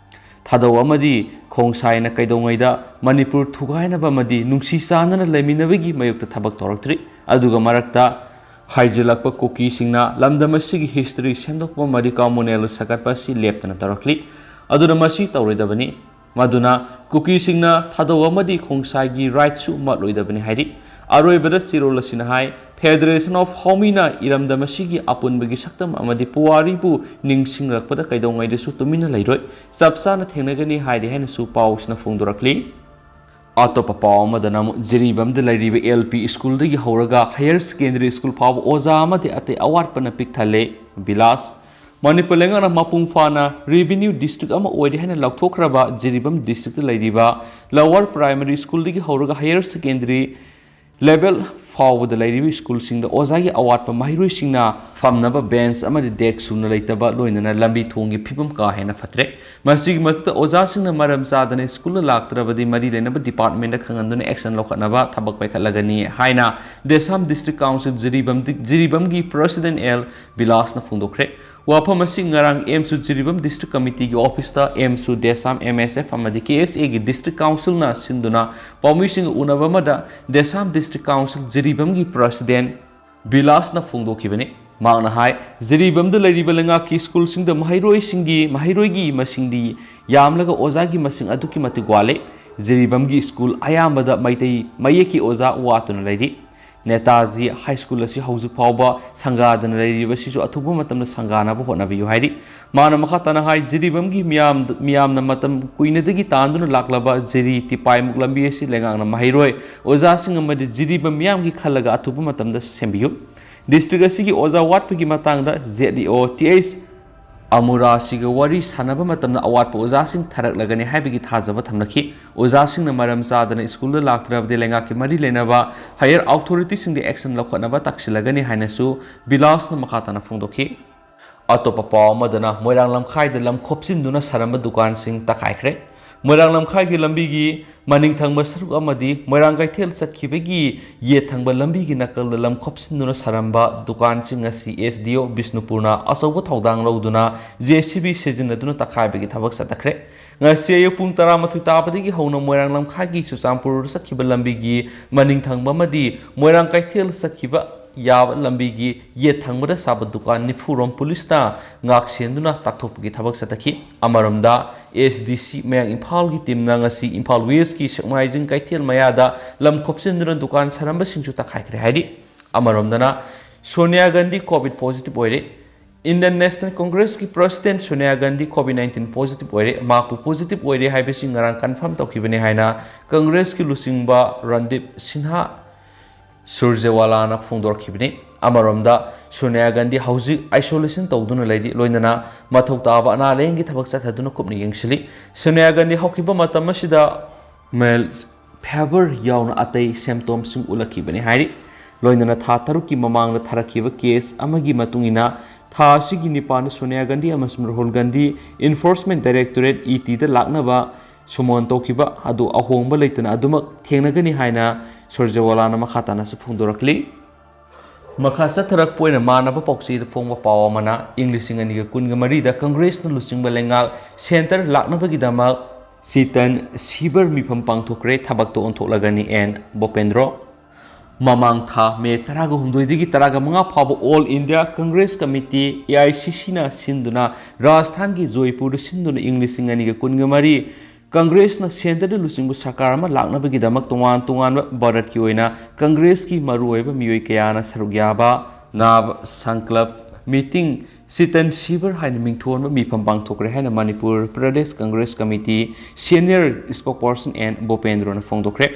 ꯊꯥꯗꯧ ꯑꯃꯗꯤ ꯈꯣꯡꯁꯥꯏꯅ ꯀꯩꯗꯧꯉꯩꯗ ꯃꯅꯤꯄꯨꯔ ꯊꯨꯒꯥꯏꯅꯕ ꯑꯃꯗꯤ ꯅꯨꯡꯁꯤ ꯆꯥꯟꯅꯅ ꯂꯩꯃꯤꯟꯅꯕꯒꯤ ꯃꯥꯌꯣꯛꯇ ꯊꯕꯛ ꯇꯧꯔꯛꯇ꯭ꯔꯤ꯫ ꯑꯗꯨꯒ ꯃꯔꯛꯇ ꯍꯥꯏꯖꯤꯜꯂꯛꯄ ꯀꯨꯀꯤꯁꯤꯡꯅ ꯂꯝꯗꯝ ꯑꯁꯤꯒꯤ history ꯁꯦꯝꯗꯣꯛꯄ ꯑꯃꯗꯤ communal ꯁꯥꯒꯠꯄ ꯑꯁꯤ ꯂꯦꯞꯇꯅ ꯇꯧꯔꯛꯂꯤ꯫ ꯑꯗꯨꯅ ꯃꯁꯤ ꯇꯧꯔꯣꯏꯗꯕꯅꯤ꯫ ꯃꯗꯨꯅ ꯀꯨꯀꯤꯁꯤꯡꯅ ꯊꯥꯗꯧ ꯑꯃꯗꯤ ꯈꯣꯡꯁꯥꯏꯒꯤ right ꯁꯨ ꯃꯠꯂꯣꯏꯗꯕꯅꯤ ꯍꯥꯏꯔꯤ꯫ ꯑꯔꯣꯏꯕꯗ ꯆꯦꯔꯣꯜ ꯑꯁꯤꯅ ꯍꯥꯏ, Federation of Hawmiena ꯏꯔꯝꯗꯝ ꯑꯁꯤꯒꯤ ꯑꯄꯨꯟꯕꯒꯤ ꯁꯛꯇꯝ ꯑꯃꯗꯤ ꯄꯨꯋꯥꯔꯤꯕꯨ ꯅꯤꯡꯁꯤꯡꯂꯛꯄꯗ ꯀꯩꯗꯧꯉꯩꯗꯁꯨ ꯇꯨꯃꯤꯟꯅ ꯂꯩꯔꯣꯏ, ꯆꯞ ꯆꯥꯅ ꯊꯦꯡꯅꯒꯅꯤ ꯍꯥꯏꯔꯤ ꯍꯥꯏꯅꯁꯨ ꯄꯥꯎꯁꯤꯅ ꯐꯣꯡꯗꯣꯔꯛꯂꯤ꯫ ꯑꯇꯣꯞꯄ ꯄꯥꯎ ꯑꯃꯗꯅ ꯑꯃꯨꯛ ꯖꯤꯔꯤꯕꯥꯝꯗ ꯂꯩꯔꯤꯕ L P school ꯗꯒꯤ ꯍꯧꯔꯒ higher secondary school ꯐꯥꯎꯕ ꯑꯣꯖꯥ ꯑꯃꯗꯤ ꯑꯇꯩ ꯑꯋꯥꯠꯄꯅ ꯄꯤꯛ ꯊꯜꯂꯦ꯫ ꯕꯤꯂꯥꯁ꯫ ꯃꯅꯤꯄꯨꯔ ꯂꯩꯉꯥꯛꯅ ꯃꯄꯨꯡ ꯐꯥꯅ revenue district ꯑꯃ ꯑꯣꯏꯔꯦ ꯍꯥꯏꯅ ꯂꯥꯎꯊꯣꯛꯈ꯭ꯔꯕ ꯖꯤꯔꯤꯕꯥꯝ district ꯇ ꯂꯩꯔꯤꯕ lower primary school ꯗꯒꯤ ꯍꯧꯔꯒ higher secondary level ꯐꯥꯎꯕꯗ ꯂꯩꯔꯤꯕ school ꯁꯤꯡꯗ ꯑꯣꯖꯥꯒꯤ ꯑꯋꯥꯠꯄ ꯃꯍꯩꯔꯣꯏꯁꯤꯡꯅ ꯐꯝꯅꯕ bench ꯑꯃꯗꯤ desk ꯁꯨꯅ ꯂꯩꯇꯕ, ꯂꯣꯏꯅꯅ ꯂꯝꯕꯤ ꯊꯣꯡꯒꯤ ꯐꯤꯕꯝ ꯀꯥ ꯍꯦꯟꯅ ꯐꯠꯇ꯭ꯔꯦ꯫ ꯃꯁꯤꯒꯤ ꯃꯊꯛꯇ ꯑꯣꯖꯥꯁꯤꯡꯅ ꯃꯔꯝ ꯆꯥꯗꯅ school ꯗ ꯂꯥꯛꯇ꯭ꯔꯕꯗꯤ ꯃꯔꯤ ꯂꯩꯅꯕ department ꯇ ꯈꯪꯍꯟꯗꯨꯅ action ꯂꯧꯈꯠꯅꯕ ꯊꯕꯛ ꯄꯥꯏꯈꯠꯂꯒꯅꯤ ꯍꯥꯏꯅ ꯗꯦꯁꯥꯝ district council Jiribam, ꯖꯤꯔꯤꯕꯥꯝꯒꯤ president L ꯕꯤꯂꯥꯁꯅ ꯐꯣꯡꯗꯣꯛꯈ꯭ꯔꯦ꯫ ꯋꯥꯐꯝ ꯑꯁꯤ ꯉꯔꯥꯡ ꯑꯦꯝꯁꯨ ꯖꯤꯔꯤꯕꯥꯝ district committee ꯒꯤ office ꯇ ꯑꯦꯝꯁꯨ ꯗꯦꯁꯥꯝ M S F ꯑꯃꯗꯤ K S A ꯒꯤ district council ꯅ ꯁꯤꯟꯗꯨꯅ ꯄꯥꯎꯃꯤꯁꯤꯡꯒ ꯎꯅꯕ ꯑꯃꯗ ꯗꯦꯁꯥꯝ district council ꯖꯤꯔꯤꯕꯥꯝꯒꯤ president ꯕꯤꯂꯥꯁꯅ ꯐꯣꯡꯗꯣꯛꯈꯤꯕꯅꯤ꯫ ꯃꯍꯥꯛꯅ ꯍꯥꯏ, ꯖꯤꯔꯤꯕꯥꯝꯗ ꯂꯩꯔꯤꯕ ꯂꯩꯉꯥꯛꯀꯤ school ꯁꯤꯡꯗ ꯃꯍꯩꯔꯣꯏꯁꯤꯡꯒꯤ, ꯃꯍꯩꯔꯣꯏꯒꯤ ꯃꯁꯤꯡꯗꯤ ꯌꯥꯝꯂꯒ ꯑꯣꯖꯥꯒꯤ ꯃꯁꯤꯡ ꯑꯗꯨꯛꯀꯤ ꯃꯇꯤꯛ ꯋꯥꯠꯂꯦ꯫ ꯖꯤꯔꯤꯕꯥꯝꯒꯤ school ꯑꯌꯥꯝꯕꯗ ꯃꯩꯇꯩ ꯃꯌꯦꯛꯀꯤ ꯑꯣꯖꯥ ꯋꯥꯠꯇꯨꯅ ꯂꯩꯔꯤ꯫ ꯅꯦꯇꯥꯖꯤ High School ꯑꯁꯤ ꯍꯧꯖꯤꯛ ꯐꯥꯎꯕ ꯁꯪꯒꯥꯗꯅ ꯂꯩꯔꯤꯕꯁꯤꯁꯨ ꯑꯊꯨꯕ ꯃꯇꯝꯗ ꯁꯪꯒꯥꯅꯕ ꯍꯣꯠꯅꯕꯤꯌꯨ ꯍꯥꯏꯔꯤ꯫ ꯃꯥꯅ ꯃꯈꯥ ꯇꯥꯅ ꯍꯥꯏ, ꯖꯤꯔꯤꯕꯥꯝꯒꯤ ꯃꯤꯌꯥꯝ-, ꯃꯤꯌꯥꯝꯅ ꯃꯇꯝ ꯀꯨꯏꯅꯗꯒꯤ ꯇꯥꯟꯗꯨꯅ ꯂꯥꯛꯂꯕ ꯖꯤꯔꯤ ꯇꯤꯄꯥꯏꯃꯨꯛ ꯂꯝꯕꯤ ꯑꯁꯤ ꯂꯩꯉꯥꯛꯅ ꯃꯍꯩꯔꯣꯏ, ꯑꯣꯖꯥꯁꯤꯡ ꯑꯃꯗꯤ ꯖꯤꯔꯤꯕꯥꯝ ꯃꯤꯌꯥꯝꯒꯤ ꯈꯜꯂꯒ ꯑꯊꯨꯕ ꯃꯇꯝꯗ ꯁꯦꯝꯕꯤꯌꯨ꯫ District ꯑꯁꯤꯒꯤ ꯑꯣꯖꯥ ꯋꯥꯠꯄꯒꯤ ꯃꯇꯥꯡꯗ Z E O Th ꯑꯃꯨꯔꯥꯁꯤꯒ ꯋꯥꯔꯤ ꯁꯥꯟꯅꯕ ꯃꯇꯝꯗ ꯑꯋꯥꯠꯄ ꯑꯣꯖꯥꯁꯤꯡ ꯊꯥꯔꯛꯂꯒꯅꯤ ꯍꯥꯏꯕꯒꯤ ꯊꯥꯖꯕ ꯊꯝꯂꯛꯈꯤ꯫ ꯑꯣꯖꯥꯁꯤꯡꯅ ꯃꯔꯝ ꯆꯥꯗꯅ ꯁ꯭ꯀꯨꯜꯗ ꯂꯥꯛꯇ꯭ꯔꯕꯗꯤ ꯂꯩꯉꯥꯛꯀꯤ ꯃꯔꯤ ꯂꯩꯅꯕ ꯍꯥꯌꯔ ꯑꯣꯊꯣꯔꯤꯇꯤꯁꯤꯡꯗ ꯑꯦꯛꯁꯟ ꯂꯧꯈꯠꯅꯕ ꯇꯛꯁꯤꯜꯂꯒꯅꯤ ꯍꯥꯏꯅꯁꯨ ꯕꯤꯂꯥꯁꯅ ꯃꯈꯥ ꯇꯥꯅ ꯐꯣꯡꯗꯣꯛꯈꯤ꯫ ꯑꯇꯣꯞꯄ ꯄꯥꯎ ꯑꯃꯗꯅ ꯃꯣꯏꯔꯥꯡ ꯂꯝꯈꯥꯏꯗ ꯂꯝ ꯈꯣꯞꯆꯤꯟꯗꯨꯅ ꯁꯥꯔꯝꯕ ꯗꯨꯀꯥꯟꯁꯤꯡ ꯇꯛꯈꯥꯏꯈ꯭ꯔꯦ꯫ ꯃꯣꯏꯔꯥꯡ ꯂꯝꯈꯥꯏꯒꯤ ꯂꯝꯕꯤꯒꯤ ꯃꯅꯤꯡ ꯊꯪꯕ ꯁꯔꯨꯛ ꯑꯃꯗꯤ ꯃꯣꯏꯔꯥꯡ ꯀꯩꯊꯦꯜ ꯆꯠꯈꯤꯕꯒꯤ ꯌꯦꯠ ꯊꯪꯕ ꯂꯝꯕꯤꯒꯤ ꯅꯥꯀꯜꯗ ꯂꯝ ꯈꯣꯞꯆꯤꯟꯗꯨꯅ ꯁꯥꯔꯝꯕ ꯗꯨꯀꯥꯟꯁꯤꯡ ꯑꯁꯤ ꯑꯦꯁ ꯗꯤ ꯑꯣ ꯕꯤꯁꯅꯨꯄꯨꯔꯅ ꯑꯆꯧꯕ ꯊꯧꯗꯥꯡ ꯂꯧꯗꯨꯅ ꯖꯦ ꯁꯤ ꯕꯤ ꯁꯤꯖꯤꯟꯅꯗꯨꯅ ꯇꯛꯈꯥꯏꯕꯒꯤ ꯊꯕꯛ ꯆꯠꯊꯈ꯭ꯔꯦ꯫ ꯉꯁꯤ ꯑꯌꯨꯛ ꯄꯨꯡ ꯇꯔꯥꯃꯥꯊꯣꯏ ꯇꯥꯕꯗꯒꯤ ꯍꯧꯅ ꯃꯣꯏꯔꯥꯡ ꯂꯝꯈꯥꯏꯒꯤ ꯆꯨꯔꯆꯥꯟꯄꯨꯔ ꯆꯠꯈꯤꯕ ꯂꯝꯕꯤꯒꯤ ꯃꯅꯤꯡ ꯊꯪꯕ ꯑꯃꯗꯤ ꯃꯣꯏꯔꯥꯡ ꯀꯩꯊꯦꯜ ꯆꯠꯈꯤꯕ ꯌꯥꯕ ꯂꯝꯕꯤꯒꯤ ꯌꯦꯠ ꯊꯪꯕꯗ ꯁꯥꯕ ꯗꯨꯀꯥꯟ ꯅꯤꯐꯨꯔꯣꯝ ꯄꯨꯂꯤꯁꯅ ꯉꯥꯛ ꯁꯦꯟꯗꯨꯅ ꯇꯥꯛꯊꯣꯛꯄꯒꯤ ꯊꯕꯛ ꯆꯠꯊꯈꯤ꯫ ꯑꯃꯔꯣꯝꯗ, ꯑꯦꯁ ꯗꯤ ꯁꯤ ꯃꯌꯥꯡ ꯏꯝꯐꯥꯜꯒꯤ ꯇꯤꯝꯅ ꯉꯁꯤ ꯏꯝꯐꯥꯜ ꯋꯦꯁꯀꯤ ꯁꯦꯛꯃꯥꯏꯖꯤꯡ ꯀꯩꯊꯦꯜ ꯃꯌꯥꯗ ꯂꯝ ꯈꯣꯞꯆꯤꯟꯗꯨꯅ ꯗꯨꯀꯥꯟ ꯁꯥꯔꯝꯕꯁꯤꯡꯁꯨ ꯇꯛꯈꯥꯏꯈ꯭ꯔꯦ ꯍꯥꯏꯔꯤ꯫ ꯑꯃꯔꯣꯝꯗꯅ, ꯁꯣꯅꯤꯌꯥ ꯒꯥꯟꯙꯤ ꯀꯣꯚꯤꯗ ꯄꯣꯖꯤꯇꯤꯚ ꯑꯣꯏꯔꯦ꯫ ꯏꯟꯗꯤꯌꯟ ꯅꯦꯁꯅꯦꯜ ꯀꯣꯡꯒ꯭ꯔꯦꯁꯀꯤ president Sonia Gandhi Covid nineteen positive ꯑꯣꯏꯔꯦ꯫ ꯃꯍꯥꯛꯄꯨ ꯄꯣꯖꯤꯇꯤꯚ ꯑꯣꯏꯔꯦ ꯍꯥꯏꯕꯁꯤ ꯉꯔꯥꯡ ꯀꯟꯐꯥꯔꯝ ꯇꯧꯈꯤꯕꯅꯤ ꯍꯥꯏꯅ ꯀꯪꯒ꯭ꯔꯦꯁꯀꯤ ꯂꯨꯆꯤꯡꯕ ꯔꯟꯗꯤꯞ ꯁꯤꯟꯍꯥ ꯁꯨꯔꯖꯦꯋꯥꯂꯥꯅ ꯐꯣꯡꯗꯣꯔꯛꯈꯤꯕꯅꯤ꯫ ꯑꯃꯔꯣꯝꯗ, ꯁꯣꯅꯤꯌꯥ ꯒꯥꯟꯙꯤ ꯍꯧꯖꯤꯛ ꯑꯥꯏꯁꯣꯂꯦꯁꯟ ꯇꯧꯗꯨꯅ ꯂꯩꯔꯤ, ꯂꯣꯏꯅꯅ ꯃꯊꯧ ꯇꯥꯕ ꯑꯅꯥ ꯂꯥꯌꯦꯡꯒꯤ ꯊꯕꯛ ꯆꯠꯊꯗꯨꯅ ꯀꯨꯞꯅ ꯌꯦꯡꯁꯤꯜꯂꯤ꯫ ꯁꯣꯅꯤꯌꯥ ꯒꯥꯟꯙꯤ ꯍꯧꯈꯤꯕ ꯃꯇꯝ ꯑꯁꯤꯗ ꯃꯦꯜꯁ ꯐꯦꯕꯔ ꯌꯥꯎꯅ ꯑꯇꯩ ꯁꯦꯝꯇꯣꯝꯁꯤꯡ ꯎꯠꯂꯛꯈꯤꯕꯅꯤ ꯍꯥꯏꯔꯤ꯫ ꯂꯣꯏꯅꯅ ꯊꯥ ꯇꯔꯨꯛꯀꯤ ꯃꯃꯥꯡꯗ ꯊꯥꯔꯛꯈꯤꯕ ꯀꯦꯁ ꯑꯃꯒꯤ ꯃꯇꯨꯡ ꯏꯟꯅ, ꯊꯥ ꯑꯁꯤꯒꯤ ꯅꯤꯄꯥꯟꯗ ꯁꯣꯅꯤꯌꯥ ꯒꯥꯟꯙꯤ ꯑꯃꯁꯨꯡ Rahul Gandhi enforcement directorate, E ꯇꯤꯗ ꯂꯥꯛꯅꯕ ꯁꯨꯃꯣꯟ ꯇꯧꯈꯤꯕ ꯑꯗꯨ ꯑꯍꯣꯡꯕ ꯂꯩꯇꯅ ꯑꯗꯨꯃꯛ ꯊꯦꯡꯅꯒꯅꯤ ꯍꯥꯏꯅ ꯁꯨꯔꯖꯦꯋꯥꯂꯥꯅ ꯃꯈꯥ ꯇꯥꯅꯁꯨ ꯐꯣꯡꯗꯣꯔꯛꯂꯤ꯫ ꯃꯈꯥ ꯆꯠꯊꯔꯛꯄ ꯑꯣꯏꯅ ꯃꯥꯟꯅꯕ ꯄꯥꯎꯆꯦꯗ ꯐꯣꯡꯕ ꯄꯥꯎ ꯑꯃꯅ, ꯏꯪ ꯂꯤꯁꯤꯡ ꯑꯅꯤꯒ ꯀꯨꯟꯒ ꯃꯔꯤꯗ ꯀꯪꯒ꯭ꯔꯦꯁꯅ ꯂꯨꯆꯤꯡꯕ ꯂꯩꯉꯥꯛ ꯁꯦꯟꯇꯔ ꯂꯥꯛꯅꯕꯒꯤꯗꯃꯛ ꯆꯤꯇꯟ ꯁꯤꯕꯔ ꯃꯤꯐꯝ ꯄꯥꯡꯊꯣꯛꯈ꯭ꯔꯦ, ꯊꯕꯛꯇ ꯑꯣꯟꯊꯣꯛꯂꯒꯅꯤ, ꯑꯦꯟ ꯕꯣꯄꯦꯟꯗ꯭ꯔꯣ꯫ ꯃꯃꯥꯡ ꯊꯥ ꯃꯦ ꯇꯔꯥꯒ ꯍꯨꯝꯗꯣꯏꯗꯒꯤ ꯇꯔꯥꯒ ꯃꯉꯥ ꯐꯥꯎꯕ all India Congress committee, A I C ꯁꯤꯅ ꯁꯤꯟꯗꯨꯅ ꯔꯥꯖꯁꯊꯥꯟꯒꯤ ꯖꯣꯏꯄꯨꯔꯗ ꯁꯤꯟꯗꯨꯅ ꯏꯪ ꯂꯤꯁꯤꯡ ꯑꯅꯤꯒ ꯀꯨꯟꯒ ꯃꯔꯤ ꯀꯪꯒ꯭ꯔꯦꯁꯅ ꯁꯦꯟꯇꯔꯗ ꯂꯨꯆꯤꯡꯕ ꯁꯔꯀꯥꯔ ꯑꯃ ꯂꯥꯛꯅꯕꯒꯤꯗꯃꯛ ꯇꯣꯉꯥꯟ ꯇꯣꯉꯥꯟꯕ ꯚꯥꯔꯠꯀꯤ ꯑꯣꯏꯅ ꯀꯪꯒ꯭ꯔꯦꯁꯀꯤ ꯃꯔꯨꯑꯣꯏꯕ ꯃꯤꯑꯣꯏ ꯀꯌꯥꯅ ꯁꯔꯨꯛ ꯌꯥꯕ ꯅꯥꯕ ꯁꯪꯀꯜꯞ ꯃꯤꯇꯤꯡ ꯆꯤꯇꯟ ꯁꯤꯕꯔ ꯍꯥꯏꯅ ꯃꯤꯡꯊꯣꯟꯕ ꯃꯤꯐꯝ ꯄꯥꯡꯊꯣꯛꯈ꯭ꯔꯦ ꯍꯥꯏꯅ Manipur Pradesh Congress committee senior spokesperson N ꯕꯣꯄꯦꯟꯗ꯭ꯔꯣꯅ ꯐꯣꯡꯗꯣꯛꯈ꯭ꯔꯦ꯫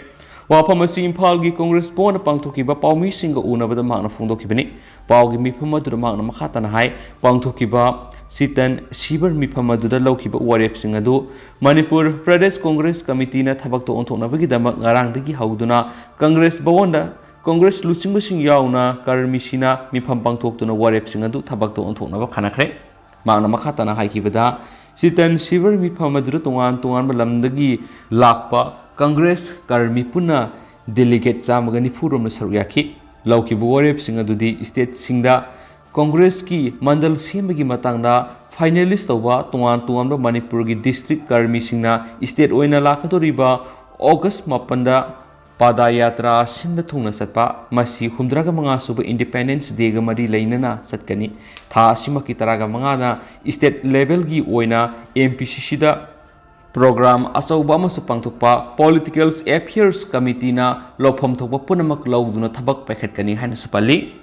ꯋꯥꯐꯝ ꯑꯁꯤ ꯏꯝꯐꯥꯜꯒꯤ ꯀꯪꯒ꯭ꯔꯦꯁ ꯚꯋꯟꯗ ꯄꯥꯡꯊꯣꯛꯈꯤꯕ ꯄꯥꯎꯃꯤꯁꯤꯡꯒ ꯎꯅꯕꯗ ꯃꯍꯥꯛꯅ ꯐꯣꯡꯗꯣꯛꯈꯤꯕꯅꯤ꯫ ꯄꯥꯎꯒꯤ ꯃꯤꯐꯝ ꯑꯗꯨꯗ ꯃꯍꯥꯛꯅ ꯃꯈꯥ ꯇꯥꯅ ꯍꯥꯏ, ꯄꯥꯡꯊꯣꯛꯈꯤꯕ ꯁꯤꯇꯟ ꯁꯤꯕꯔ ꯃꯤꯐꯝ ꯑꯗꯨꯗ ꯂꯧꯈꯤꯕ ꯋꯥꯔꯦꯞꯁꯤꯡ ꯑꯗꯨ ꯃꯅꯤꯄꯨꯔ ꯄ꯭ꯔꯗꯦꯁ ꯀꯣꯡꯒ꯭ꯔꯦꯁ ꯀꯃꯤꯇꯤꯅ ꯊꯕꯛꯇ ꯑꯣꯟꯊꯣꯛꯅꯕꯒꯤꯗꯃꯛ ꯉꯔꯥꯡꯗꯒꯤ ꯍꯧꯗꯨꯅ ꯀꯪꯒ꯭ꯔꯦꯁ ꯚꯋꯟꯗ ꯀꯪꯒ꯭ꯔꯦꯁ ꯂꯨꯆꯤꯡꯕꯁꯤꯡ ꯌꯥꯎꯅ ꯀꯔꯃꯤꯁꯤꯅ ꯃꯤꯐꯝ ꯄꯥꯡꯊꯣꯛꯇꯨꯅ ꯋꯥꯔꯦꯞꯁꯤꯡ ꯑꯗꯨ ꯊꯕꯛꯇ ꯑꯣꯟꯊꯣꯛꯅꯕ ꯈꯟꯅꯈ꯭ꯔꯦ꯫ ꯃꯍꯥꯛꯅ ꯃꯈꯥ ꯇꯥꯅ ꯍꯥꯏꯈꯤꯕꯗ, ꯁꯤꯇꯟ ꯁꯤꯕꯔ ꯃꯤꯐꯝ ꯑꯗꯨꯗ ꯇꯣꯉꯥꯟ ꯇꯣꯉꯥꯟꯕ ꯂꯝꯗꯒꯤ ꯂꯥꯛꯄ ꯀꯪꯒ꯭ꯔꯦꯁ ꯀꯔꯃꯤ ꯄꯨꯟꯅ ꯗꯦꯂꯤꯒꯦꯠ ꯆꯥꯝꯃꯒ ꯅꯤꯐꯨ ꯔꯣꯝꯅ ꯁꯔꯨꯛ ꯌꯥꯈꯤ꯫ ꯂꯧꯈꯤꯕ ꯋꯥꯔꯦꯞꯁꯤꯡ ꯑꯗꯨꯗꯤ ꯁ꯭ꯇꯦꯠꯁꯤꯡꯗ ꯀꯣꯡꯒ꯭ꯔꯦꯁꯀꯤ ꯃꯟꯗꯜ ꯁꯦꯝꯕꯒꯤ ꯃꯇꯥꯡꯗ ꯐꯥꯏꯅꯦꯂꯤꯁ ꯇꯧꯕ ꯇꯣꯉꯥꯟ ꯇꯣꯉꯥꯟꯕ ꯃꯅꯤꯄꯨꯔꯒꯤ ꯗꯤꯁꯇ꯭ꯔꯤꯛ ꯀꯔꯃꯤꯁꯤꯡꯅ ꯁ꯭ꯇꯦꯠ ꯑꯣꯏꯅ ꯂꯥꯛꯀꯗꯧꯔꯤꯕ ꯑꯣꯒꯁ ꯃꯥꯄꯟꯗ ꯄꯥꯗꯌꯥꯇ꯭ꯔꯥ ꯁꯤꯟꯕ ꯊꯨꯡꯅ ꯆꯠꯄ, ꯃꯁꯤ ꯍꯨꯝꯗ꯭ꯔꯥꯒ ꯃꯉꯥ ꯁꯨꯕ ꯏꯟꯗꯤꯄꯦꯟꯗꯦꯟꯁ ꯗꯦꯒ ꯃꯔꯤ ꯂꯩꯅꯅ ꯆꯠꯀꯅꯤ꯫ ꯊꯥ ꯑꯁꯤꯃꯛꯀꯤ ꯇꯔꯥꯒ ꯃꯉꯥꯗ ꯁ꯭ꯇꯦꯠ ꯂꯦꯚꯦꯜꯒꯤ ꯑꯣꯏꯅ ꯑꯦꯝ ꯄꯤ ꯁꯤ ꯁꯤꯗ ꯄ꯭ꯔꯣꯒ꯭ꯔꯥꯝ ꯑꯆꯧꯕ ꯑꯃꯁꯨ ꯄꯥꯡꯊꯣꯛꯄ, ꯄꯣꯂꯤꯇꯤꯀꯦꯜ ꯑꯦꯐꯤꯌꯔꯁ ꯀꯃꯤꯇꯤꯅ ꯂꯧꯐꯝ ꯊꯣꯛꯄ ꯄꯨꯝꯅꯃꯛ ꯂꯧꯗꯨꯅ ꯊꯕꯛ ꯄꯥꯏꯈꯠꯀꯅꯤ ꯍꯥꯏꯅꯁꯨ ꯄꯜꯂꯤ꯫